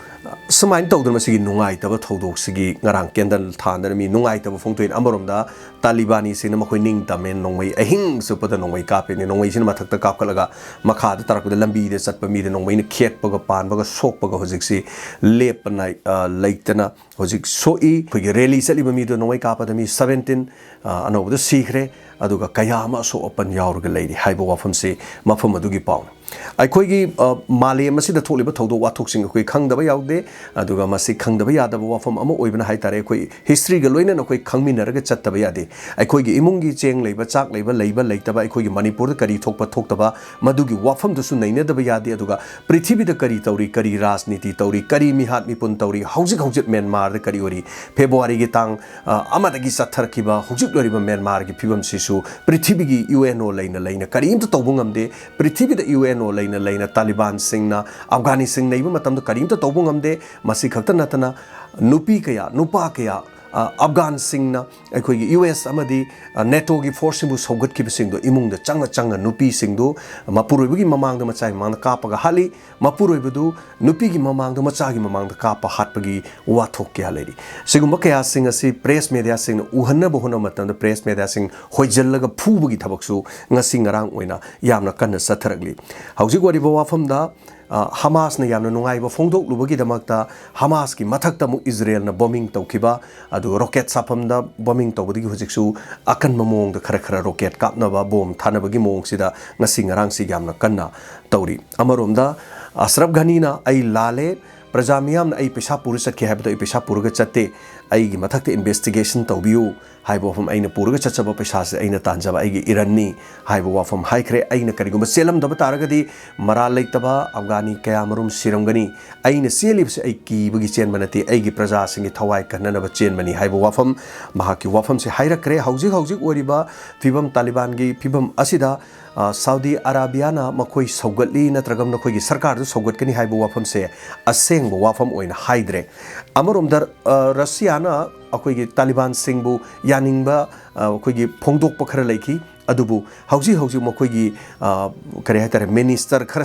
ꯁꯨꯃꯥꯏꯅ ꯇꯧꯗꯅ ꯃꯁꯤꯒꯤ ꯅꯨꯡꯉꯥꯏꯇꯕ ꯊꯧꯗꯣꯛꯁꯤꯒꯤ ꯉꯔꯥꯡ candle ꯊꯥꯟꯗꯅ ꯃꯤ ꯅꯨꯡꯉꯥꯏꯇꯕ ꯐꯣꯡꯗꯣꯛꯏ꯫ ꯑꯃꯔꯣꯝꯗ ꯇꯥꯂꯤꯕꯥꯅꯤꯁꯤꯡꯅ ꯃꯈꯣꯏ ꯅꯤꯡꯇꯝꯃꯦ, ꯅꯣꯡꯃꯩ ꯑꯍꯤꯡ ꯆꯨꯞꯄꯗ ꯅꯣꯡꯃꯩ ꯀꯥꯞꯄꯤꯅꯦ, ꯅꯣꯡꯃꯩꯁꯤꯅ ꯃꯊꯛꯇ ꯀꯥꯞꯈꯠꯂꯒ ꯃꯈꯥꯗ ꯇꯥꯔꯛꯄꯗ ꯂꯝꯕꯤꯗ ꯆꯠꯄ ꯃꯤꯗ ꯅꯣꯡꯃꯩꯅ ꯈꯦꯠꯄꯒ ꯄꯥꯟꯕꯒ ꯁꯣꯛꯄꯒ ꯍꯧꯖꯤꯛꯁꯤ ꯂꯦꯞꯄ ꯅꯥꯏ-, ꯑ, ꯂꯩꯇꯅ ꯍꯧꯖꯤꯛ ꯁꯣꯛꯏ꯫ ꯑꯩꯈꯣꯏꯒꯤ rally ꯆꯠꯂꯤꯕ ꯃꯤꯗꯣ ꯅꯣꯡꯃꯩ ꯀꯥꯞꯄꯗ ꯃꯤ seventeen, ꯑ, ꯑꯅꯧꯕꯗ ꯁꯤꯈ꯭ꯔꯦ, ꯑꯗꯨꯒ ꯀꯌꯥ ꯑꯃ ꯑꯁꯣꯛ ꯑꯄꯟ ꯌꯥꯎꯔꯒ ꯂꯩꯔꯤ ꯍꯥꯏꯕ ꯋꯥꯐꯝꯁꯤ ꯃꯐꯝ ꯑꯗꯨꯒꯤ ꯄꯥꯎꯅꯤ꯫ ꯑꯩꯈꯣꯏꯒꯤ, ꯑ, ꯃꯥꯂꯦꯝ ꯑꯁꯤꯗ ꯊꯣꯛꯂꯤꯕ ꯊꯧꯗꯣꯛ ꯋꯥꯊꯣꯛꯁꯤꯡ ꯑꯩꯈꯣꯏ ꯈꯪꯗꯕ ꯌꯥꯎꯗꯦ, ꯑꯗꯨꯒ ꯃꯁꯤ ꯈꯪꯗꯕ ꯌꯥꯗꯕ ꯋꯥꯐꯝ ꯑꯃ ꯑꯣꯏꯕꯅ ꯍꯥꯏꯇꯥꯔꯦ, ꯑꯩꯈꯣꯏ historyꯒ ꯂꯣꯏꯅꯅ ꯑꯩꯈꯣꯏ ꯈꯪꯃꯤꯟꯅꯔꯒ ꯆꯠꯇꯕ ꯌꯥꯗꯦ꯫ ꯑꯩꯈꯣꯏꯒꯤ ꯏꯃꯨꯡꯒꯤ ꯆꯦꯡ ꯂꯩꯕ, ꯆꯥꯛ ꯂꯩꯕ, ꯂꯩꯕ ꯂꯩꯇꯕ, ꯑꯩꯈꯣꯏꯒꯤ ꯃꯅꯤꯄꯨꯔꯗ ꯀꯔꯤ ꯊꯣꯛꯄ ꯊꯣꯛꯇꯕ, ꯃꯗꯨꯒꯤ ꯋꯥꯐꯝꯗꯨꯁꯨ ꯅꯩꯅꯗꯕ ꯌꯥꯗꯦ꯫ ꯑꯗꯨꯒ ꯄ꯭ꯔꯤꯊꯤꯕꯤꯗ ꯀꯔꯤ ꯇꯧꯔꯤ, ꯀꯔꯤ ꯔꯥꯖꯅꯤꯇꯤ ꯇꯧꯔꯤ, ꯀꯔꯤ ꯃꯤꯍꯥꯠ ꯃꯤꯄꯨꯟ ꯇꯧꯔꯤ, ꯍꯧꯖꯤꯛ ꯍꯧꯖꯤꯛ ꯃ꯭ꯌꯥꯟꯃꯥꯔꯗ ꯀꯔꯤ ꯑꯣꯏꯔꯤ, ꯐꯦꯕ꯭ꯔꯨꯋꯥꯔꯤꯒꯤ ꯇꯥꯡ, ꯑ, ꯑꯃꯗꯒꯤ ꯆꯠꯊꯔꯛꯈꯤꯕ ꯍꯧꯖꯤꯛ ꯂꯩꯔꯤꯕ ꯃ꯭ꯌꯥꯟꯃꯥꯔꯒꯤ ꯐꯤꯕꯝꯁꯤꯁꯨ ꯄ꯭ꯔꯤꯊꯤꯕꯤꯒꯤ ꯌꯨ ꯑꯦꯟ ꯑꯣ ꯂꯩꯅ ꯂꯩꯅ ꯀꯔꯤꯝꯇ ꯇꯧꯕ ꯉꯝꯗꯦ꯫ ꯄ꯭ꯔꯤꯊꯤꯕꯤꯗ ꯌꯨ ꯑꯦꯟ ꯑꯣ ꯂꯩꯅ ꯂꯩꯅ ꯇꯥꯂꯤꯕꯥꯟꯁꯤꯡꯅ ꯑꯐꯒꯥꯅꯤꯁꯤꯡ ꯅꯩꯕ ꯃꯇꯝꯗ ꯀꯔꯤꯝꯇ ꯇꯧꯕ ꯉꯝꯗꯦ꯫ ꯃꯁꯤ ꯈꯛꯇ ꯅꯠꯇꯅ ꯅꯨꯄꯤ ꯀꯌꯥ, ꯅꯨꯄꯥ ꯀꯌꯥ, ꯑ, ꯑꯐꯒꯥꯟꯁꯤꯡꯅ ꯑꯩꯈꯣꯏꯒꯤ ꯌꯨ ꯑꯦꯁ ꯑꯃꯗꯤ, ꯑ, ꯅꯦꯇꯣꯒꯤ ꯐꯣꯔꯁꯁꯤꯡꯕꯨ ꯁꯧꯒꯠꯈꯤꯕꯁꯤꯡꯗꯣ ꯏꯃꯨꯡꯗ ꯆꯪꯅ ꯆꯪꯅ ꯅꯨꯄꯤꯁꯤꯡꯗꯨ ꯃꯄꯨꯔꯣꯏꯕꯒꯤ ꯃꯃꯥꯡꯗ, ꯃꯆꯥꯒꯤ ꯃꯃꯥꯡꯗ ꯀꯥꯞꯄꯒ ꯍꯥꯠꯂꯤ꯫ ꯃꯄꯨꯔꯣꯏꯕꯗꯨ ꯅꯨꯄꯤꯒꯤ ꯃꯃꯥꯡꯗ, ꯃꯆꯥꯒꯤ ꯃꯃꯥꯡꯗ ꯀꯥꯞꯄ ꯍꯥꯠꯄꯒꯤ ꯋꯥꯊꯣꯛ ꯀꯌꯥ ꯂꯩꯔꯤ꯫ ꯁꯤꯒꯨꯝꯕ ꯀꯌꯥꯁꯤꯡ ꯑꯁꯤ press mediaꯁꯤꯡꯅ ꯎꯍꯟꯅꯕ ꯍꯣꯠꯅꯕ ꯃꯇꯝꯗ press mediaꯁꯤꯡ ꯍꯣꯏꯖꯜꯂꯒ ꯐꯨꯕꯒꯤ ꯊꯕꯛꯁꯨ ꯉꯁꯤ ꯉꯔꯥꯡ ꯑꯣꯏꯅ ꯌꯥꯝꯅ ꯀꯟꯅ ꯆꯠꯊꯔꯛꯂꯤ꯫ ꯍꯧꯖꯤꯛ ꯑꯣꯏꯔꯤꯕ ꯋꯥꯐꯝꯗ, ꯑ, ꯍꯃꯥꯁꯅ ꯌꯥꯝꯅ ꯅꯨꯡꯉꯥꯏꯕ ꯐꯣꯡꯗꯣꯛꯂꯨꯕꯒꯤꯗꯃꯛꯇ ꯍꯃꯥꯁꯀꯤ ꯃꯊꯛꯇ ꯑꯃꯨꯛ ꯏꯖꯔꯦꯜꯅ bombing ꯇꯧꯈꯤꯕ, ꯑꯗꯨꯒ rocket ꯁꯥꯐꯝꯗ bombing ꯇꯧꯕꯗꯒꯤ ꯍꯧꯖꯤꯛꯁꯨ ꯑꯀꯟꯕ ꯃꯑꯣꯡꯗ ꯈꯔ ꯈꯔ rocket ꯀꯥꯞꯅꯕ, bomb ꯊꯥꯅꯕꯒꯤ ꯃꯑꯣꯡꯁꯤꯗ ꯉꯁꯤ ꯉꯔꯥꯡꯁꯤ ꯌꯥꯝꯅ ꯀꯟꯅ ꯇꯧꯔꯤ꯫ ꯑꯃꯔꯣꯝꯗ ꯑꯁꯔꯐ ꯘꯅꯤꯅ "ꯑꯩ ꯂꯥꯜꯂꯦ, ꯄ꯭ꯔꯖꯥ ꯃꯤꯌꯥꯝꯅ ꯑꯩ ꯄꯩꯁꯥ ꯄꯨꯔ ꯆꯠꯈꯤ ꯍꯥꯏꯕꯗꯣ ꯑꯩ ꯄꯩꯁꯥ ꯄꯨꯔꯒ ꯆꯠꯇꯦ, ꯑꯩꯒꯤ ꯃꯊꯛꯇ ꯏꯟꯚꯦꯁꯇꯤꯒꯦꯁꯟ ꯇꯧꯕꯤꯌꯨ ꯍꯥꯏꯕ ꯋꯥꯐꯝ, ꯑꯩꯅ ꯄꯨꯔꯒ ꯆꯠꯆꯕ ꯄꯩꯁꯥꯁꯦ ꯑꯩꯅ ꯇꯥꯟꯖꯕ, ꯑꯩꯒꯤ ꯏꯔꯟꯅꯤ ꯍꯥꯏꯕ ꯋꯥꯐꯝ ꯍꯥꯏꯈ꯭ꯔꯦ꯫ ꯑꯩꯅ ꯀꯔꯤꯒꯨꯝꯕ ꯆꯦꯜꯂꯝꯗꯕ ꯇꯥꯔꯒꯗꯤ ꯃꯔꯥꯜ ꯂꯩꯇꯕ ꯑꯐꯒꯥꯅꯤ ꯀꯌꯥ ꯃꯔꯨꯝ ꯁꯤꯔꯝꯒꯅꯤ꯫ ꯑꯩꯅ ꯆꯦꯜꯂꯤꯕꯁꯤ ꯑꯩ ꯀꯤꯕꯒꯤ ꯆꯦꯟꯕ ꯅꯠꯇꯦ, ꯑꯩꯒꯤ ꯄ꯭ꯔꯖꯥꯁꯤꯡꯒꯤ ꯊꯋꯥꯏ ꯀꯟꯅꯅꯕ ꯆꯦꯟꯕꯅꯤ ꯍꯥꯏꯕ ꯋꯥꯐꯝ, ꯃꯍꯥꯛꯀꯤ ꯋꯥꯐꯝꯁꯦ ꯍꯥꯏꯔꯛꯈ꯭ꯔꯦ꯫ ꯍꯧꯖꯤꯛ ꯍꯧꯖꯤꯛ ꯑꯣꯏꯔꯤꯕ ꯐꯤꯕꯝ, ꯇꯥꯂꯤꯕꯥꯟꯒꯤ ꯐꯤꯕꯝ ꯑꯁꯤꯗ, ꯑ, ꯁꯥꯎꯗꯤ ꯑꯔꯥꯕꯤꯌꯥꯅ ꯃꯈꯣꯏ ꯁꯧꯒꯠꯂꯤ ꯅꯠꯇ꯭ꯔꯒ ꯃꯈꯣꯏꯒꯤ ꯁꯔꯀꯥꯔꯗꯨ ꯁꯧꯒꯠꯀꯅꯤ ꯍꯥꯏꯕ ꯋꯥꯐꯝꯁꯦ ꯑꯁꯦꯡꯕ ꯋꯥꯐꯝ ꯑꯣꯏꯅ ꯍꯥꯏꯗ꯭ꯔꯦ꯫ ꯑꯃꯔꯣꯝꯗ, ꯑ, ꯔꯁꯤꯌꯥꯅ ꯑꯩꯈꯣꯏꯒꯤ ꯇꯥꯂꯤꯕꯥꯟꯁꯤꯡꯕꯨ ꯌꯥꯅꯤꯡꯕ, ꯑ, ꯑꯩꯈꯣꯏꯒꯤ ꯐꯣꯡꯗꯣꯛꯄ ꯈꯔ ꯂꯩꯈꯤ꯫ ꯑꯗꯨꯕꯨ ꯍꯧꯖꯤꯛ ꯍꯧꯖꯤꯛ ꯃꯈꯣꯏꯒꯤ, ꯑ, ꯀꯔꯤ ꯍꯥꯏꯇꯥꯔꯦ, ꯃꯤꯅꯤꯁꯇꯔ ꯈꯔ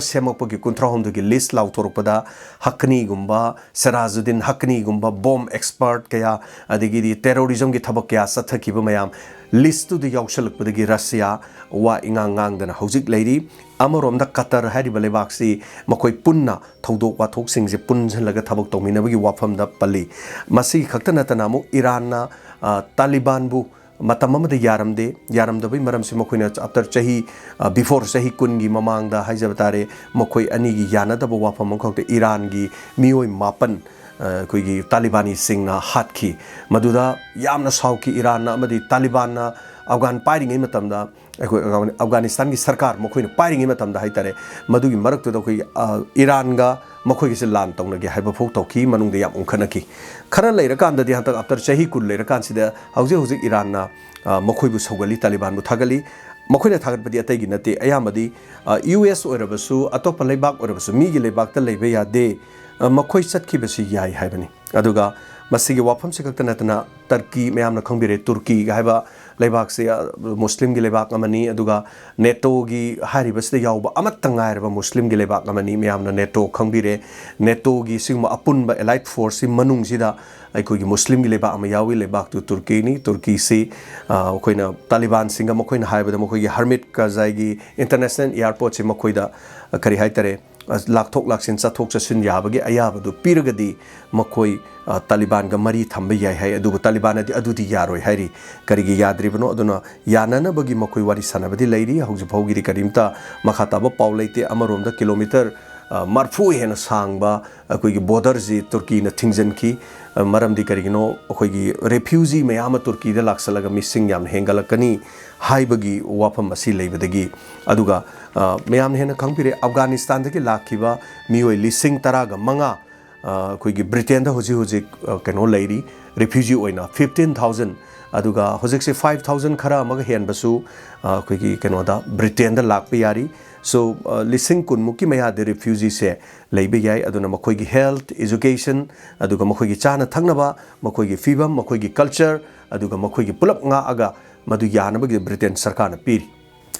ꯁꯦꯝꯃꯛꯄꯒꯤ ꯀꯨꯟꯊ꯭ꯔꯥꯍꯨꯝꯗꯣꯏꯒꯤ ꯂꯤꯁ ꯂꯥꯎꯊꯣꯔꯛꯄꯗ, ꯍꯛꯀꯅꯤꯒꯨꯝꯕ, ꯁꯦꯔꯥꯖꯨꯗꯤꯟ ꯍꯛꯀꯅꯤꯒꯨꯝꯕ, ꯕꯣꯝ ꯑꯦꯛꯁꯄꯔꯠ ꯀꯌꯥ, ꯑꯗꯒꯤꯗꯤ ꯇꯦꯔꯣꯔꯤꯖꯝꯒꯤ ꯊꯕꯛ ꯀꯌꯥ ꯆꯠꯊꯈꯤꯕ ꯃꯌꯥꯝ ꯂꯤꯁꯇꯨꯗ ꯌꯥꯎꯁꯜꯂꯛꯄꯗꯒꯤ ꯔꯁꯤꯌꯥ ꯋꯥ ꯏꯉꯥꯡ ꯉꯥꯡꯗꯅ ꯍꯧꯖꯤꯛ ꯂꯩꯔꯤ꯫ ꯑꯃꯔꯣꯝꯗ ꯀꯇꯔ ꯍꯥꯏꯔꯤꯕ ꯂꯩꯕꯥꯛꯁꯤ ꯃꯈꯣꯏ ꯄꯨꯟꯅ ꯊꯧꯗꯣꯛ ꯋꯥꯊꯣꯛꯁꯤꯡꯁꯦ ꯄꯨꯟꯁꯤꯜꯂꯒ ꯊꯕꯛ ꯇꯧꯃꯤꯟꯅꯕꯒꯤ ꯋꯥꯐꯝꯗ ꯄꯜꯂꯤ꯫ ꯃꯁꯤ ꯈꯛꯇ ꯅꯠꯇꯅ ꯑꯃꯨꯛ ꯏꯔꯥꯟꯅ, ꯑ, ꯇꯥꯂꯤꯕꯥꯟꯕꯨ ꯃꯇꯝ ꯑꯃꯗ ꯌꯥꯔꯝꯗꯦ꯫ ꯌꯥꯔꯝꯗꯕꯒꯤ ꯃꯔꯝꯁꯤ ꯃꯈꯣꯏꯅ after ꯆꯍꯤ, ꯑ, before ꯆꯍꯤ ꯀꯨꯟꯒꯤ ꯃꯃꯥꯡꯗ ꯍꯥꯏꯖꯕ ꯇꯥꯔꯦ, ꯃꯈꯣꯏ ꯑꯅꯤꯒꯤ ꯌꯥꯅꯗꯕ ꯋꯥꯐꯝ ꯑꯃꯈꯛꯇ ꯏꯔꯥꯟꯒꯤ ꯃꯤꯑꯣꯏ ꯃꯥꯄꯟ, ꯑ, ꯑꯩꯈꯣꯏꯒꯤ ꯇꯥꯂꯤꯕꯥꯅꯤꯁꯤꯡꯅ ꯍꯥꯠꯈꯤ꯫ ꯃꯗꯨꯗ ꯌꯥꯝꯅ ꯁꯥꯎꯈꯤ ꯏꯔꯥꯟꯅ, ꯑꯃꯗꯤ ꯇꯥꯂꯤꯕꯥꯟꯅ ꯑꯐꯒꯥꯟ ꯄꯥꯏꯔꯤꯉꯩ ꯃꯇꯝꯗ, ꯑꯩꯈꯣꯏ ꯑꯐꯒꯥꯅꯤꯁꯇꯥꯟꯒꯤ ꯁꯔꯀꯥꯔ ꯃꯈꯣꯏꯅ ꯄꯥꯏꯔꯤꯉꯩ ꯃꯇꯝꯗ ꯍꯥꯏꯇꯥꯔꯦ, ꯃꯗꯨꯒꯤ ꯃꯔꯛꯇꯨꯗ ꯑꯩꯈꯣꯏ, ꯑ, ꯏꯔꯥꯟꯒ ꯃꯈꯣꯏꯒꯤꯁꯦ ꯂꯥꯟ ꯇꯧꯅꯒꯦ ꯍꯥꯏꯕ ꯐꯥꯎ ꯇꯧꯈꯤ, ꯃꯅꯨꯡꯗ ꯌꯥꯝ ꯎꯪꯈꯠꯅꯈꯤ꯫ ꯈꯔ ꯂꯩꯔꯀꯥꯟꯗꯗꯤ, ꯍꯟꯗꯛ after ꯆꯍꯤ ꯀꯨꯟ ꯂꯩꯔꯀꯥꯟꯁꯤꯗ ꯍꯧꯖꯤꯛ ꯍꯧꯖꯤꯛ ꯏꯔꯥꯟꯅ, ꯑ, ꯃꯈꯣꯏꯕꯨ ꯁꯧꯒꯠꯂꯤ, ꯇꯥꯂꯤꯕꯥꯟꯕꯨ ꯊꯥꯒꯠꯂꯤ꯫ ꯃꯈꯣꯏꯅ ꯊꯥꯒꯠꯄꯗꯤ ꯑꯇꯩꯒꯤ ꯅꯠꯇꯦ, ꯑꯌꯥꯝꯕꯗꯤ, ꯑ, ꯌꯨ ꯑꯦꯁ ꯑꯣꯏꯔꯕꯁꯨ, ꯑꯇꯣꯞꯄ ꯂꯩꯕꯥꯛ ꯑꯣꯏꯔꯕꯁꯨ, ꯃꯤꯒꯤ ꯂꯩꯕꯥꯛꯇ ꯂꯩꯕ ꯌꯥꯗꯦ, ꯑ, ꯃꯈꯣꯏ ꯆꯠꯈꯤꯕꯁꯤ ꯌꯥꯏ ꯍꯥꯏꯕꯅꯤ꯫ ꯑꯗꯨꯒ ꯃꯁꯤꯒꯤ ꯋꯥꯐꯝꯁꯤ ꯈꯛꯇ ꯅꯠꯇꯅ ꯇꯔꯀꯤ, ꯃꯌꯥꯝꯅ ꯈꯪꯕꯤꯔꯦ, ꯇꯨꯔꯀꯤ ꯍꯥꯏꯕ ꯂꯩꯕꯥꯛꯁꯤ, ꯑ, ꯃꯨꯁꯂꯤꯝꯒꯤ ꯂꯩꯕꯥꯛ ꯑꯃꯅꯤ꯫ ꯑꯗꯨꯒ ꯅꯦꯇꯣꯒꯤ ꯍꯥꯏꯔꯤꯕꯁꯤꯗ ꯌꯥꯎꯕ ꯑꯃꯠꯇ ꯉꯥꯏꯔꯕ ꯃꯨꯁꯂꯤꯝꯒꯤ ꯂꯩꯕꯥꯛ ꯑꯃꯅꯤ꯫ ꯃꯌꯥꯝꯅ ꯅꯦꯇꯣ ꯈꯪꯕꯤꯔꯦ꯫ ꯅꯦꯇꯣꯒꯤ ꯁꯤꯒꯨꯝꯕ ꯑꯄꯨꯟꯕ ꯑꯦꯂꯥꯏꯠ ꯐꯣꯔꯁꯁꯤ ꯃꯅꯨꯡꯁꯤꯗ ꯑꯩꯈꯣꯏꯒꯤ ꯃꯨꯁꯂꯤꯝꯒꯤ ꯂꯩꯕꯥꯛ ꯑꯃ ꯌꯥꯎꯏ, ꯂꯩꯕꯥꯛꯇꯨ ꯇꯨꯔꯀꯤꯅꯤ꯫ ꯇꯨꯔꯀꯤꯁꯤ, ꯑ, ꯑꯩꯈꯣꯏꯅ ꯇꯥꯂꯤꯕꯥꯟꯁꯤꯡꯒ ꯃꯈꯣꯏꯅ ꯍꯥꯏꯕꯗ ꯃꯈꯣꯏꯒꯤ ꯍꯔꯃꯤꯠ ꯀꯔꯖꯥꯏꯒꯤ ꯏꯟꯇꯔꯅꯦꯁꯅꯦꯜ ꯑꯦꯌꯥꯔꯄꯣꯔꯠꯁꯤ ꯃꯈꯣꯏꯗ, ꯑ, ꯀꯔꯤ ꯍꯥꯏꯇꯥꯔꯦ, ꯑ, ꯂꯥꯛꯊꯣꯛ ꯂꯥꯛꯁꯤꯟ, ꯆꯠꯊꯣꯛ ꯆꯠꯁꯤꯟ ꯌꯥꯕꯒꯤ ꯑꯌꯥꯕꯗꯨ ꯄꯤꯔꯒꯗꯤ ꯃꯈꯣꯏ, ꯑ, ꯇꯥꯂꯤꯕꯥꯟꯒ ꯃꯔꯤ ꯊꯝꯕ ꯌꯥꯏ ꯍꯥꯏ꯫ ꯑꯗꯨꯕꯨ ꯇꯥꯂꯤꯕꯥꯟꯅꯗꯤ ꯑꯗꯨꯗꯤ ꯌꯥꯔꯣꯏ ꯍꯥꯏꯔꯤ꯫ ꯀꯔꯤꯒꯤ ꯌꯥꯗ꯭ꯔꯤꯕꯅꯣ? ꯑꯗꯨꯅ ꯌꯥꯅꯅꯕꯒꯤ ꯃꯈꯣꯏ ꯋꯥꯔꯤ ꯁꯥꯟꯅꯕꯗꯤ ꯂꯩꯔꯤ꯫ ꯍꯧꯖꯤꯛ ꯐꯥꯎꯒꯤꯗꯤ ꯀꯔꯤꯝꯇ ꯃꯈꯥ ꯇꯥꯕ ꯄꯥꯎ ꯂꯩꯇꯦ꯫ ꯑꯃꯔꯣꯝꯗ ꯀꯤꯂꯣꯃꯤꯇꯔ, ꯑ, ꯃꯔꯐꯨ ꯍꯦꯟꯅ ꯁꯥꯡꯕ ꯑꯩꯈꯣꯏꯒꯤ ꯕꯣꯔꯗꯔꯁꯤ ꯇꯨꯔꯀꯤꯅ ꯊꯤꯡꯖꯤꯟꯈꯤ꯫ ꯑ, ꯃꯔꯝꯗꯤ ꯀꯔꯤꯒꯤꯅꯣ? ꯑꯩꯈꯣꯏꯒꯤ ꯔꯦꯐ꯭ꯌꯨꯖꯤ ꯃꯌꯥꯝ ꯑꯃ ꯇꯨꯔꯀꯤꯗ ꯂꯥꯛꯁꯜꯂꯒ ꯃꯤꯁꯤꯡ ꯌꯥꯝꯅ ꯍꯦꯟꯒꯠꯂꯛꯀꯅꯤ ꯍꯥꯏꯕꯒꯤ ꯋꯥꯐꯝ ꯑꯁꯤ ꯂꯩꯕꯗꯒꯤ꯫ ꯑꯗꯨꯒ, ꯑ, ꯃꯌꯥꯝꯅ ꯍꯦꯟꯅ ꯈꯪꯕꯤꯔꯦ, ꯑꯐꯒꯥꯅꯤꯁꯇꯥꯟꯗꯒꯤ ꯂꯥꯛꯈꯤꯕ ꯃꯤꯑꯣꯏ ꯂꯤꯁꯤꯡ ꯇꯔꯥꯒ ꯃꯉꯥ, ꯑ, ꯑꯩꯈꯣꯏꯒꯤ ꯕ꯭ꯔꯤꯇꯦꯟꯗ ꯍꯧꯖꯤꯛ ꯍꯧꯖꯤꯛ, ꯑ, ꯀꯩꯅꯣ ꯂꯩꯔꯤ, ꯔꯤꯐ꯭ꯌꯨꯖꯤ ꯑꯣꯏꯅ ꯐꯤꯐꯇꯤꯟ ꯊꯥꯎꯖꯟ꯫ ꯑꯗꯨꯒ ꯍꯧꯖꯤꯛꯁꯦ ꯐꯥꯏꯚ ꯊꯥꯎꯖꯟ ꯈꯔ ꯑꯃꯒ ꯍꯦꯟꯕꯁꯨ, ꯑ, ꯑꯩꯈꯣꯏꯒꯤ ꯀꯩꯅꯣꯗ, ꯕ꯭ꯔꯤꯇꯦꯟꯗ ꯂꯥꯛꯄ ꯌꯥꯔꯤ꯫ So, ꯑ, ꯂꯤꯁꯤꯡ ꯀꯨꯟꯃꯨꯛꯀꯤ ꯃꯌꯥꯗ ꯔꯤꯐ꯭ꯌꯨꯖꯤꯁꯦ ꯂꯩꯕ ꯌꯥꯏ꯫ ꯑꯗꯨꯅ ꯃꯈꯣꯏꯒꯤ health, education, ꯑꯗꯨꯒ ꯃꯈꯣꯏꯒꯤ ꯆꯥꯅ ꯊꯛꯅꯕ, ꯃꯈꯣꯏꯒꯤ ꯐꯤꯕꯝ, ꯃꯈꯣꯏꯒꯤ culture, ꯑꯗꯨꯒ ꯃꯈꯣꯏꯒꯤ ꯄꯨꯂꯞ ꯉꯥꯛꯑꯒ ꯃꯗꯨ ꯌꯥꯅꯕꯒꯤ ꯕ꯭ꯔꯤꯇꯦꯟ ꯁꯔꯀꯥꯔꯅ ꯄꯤꯔꯤ,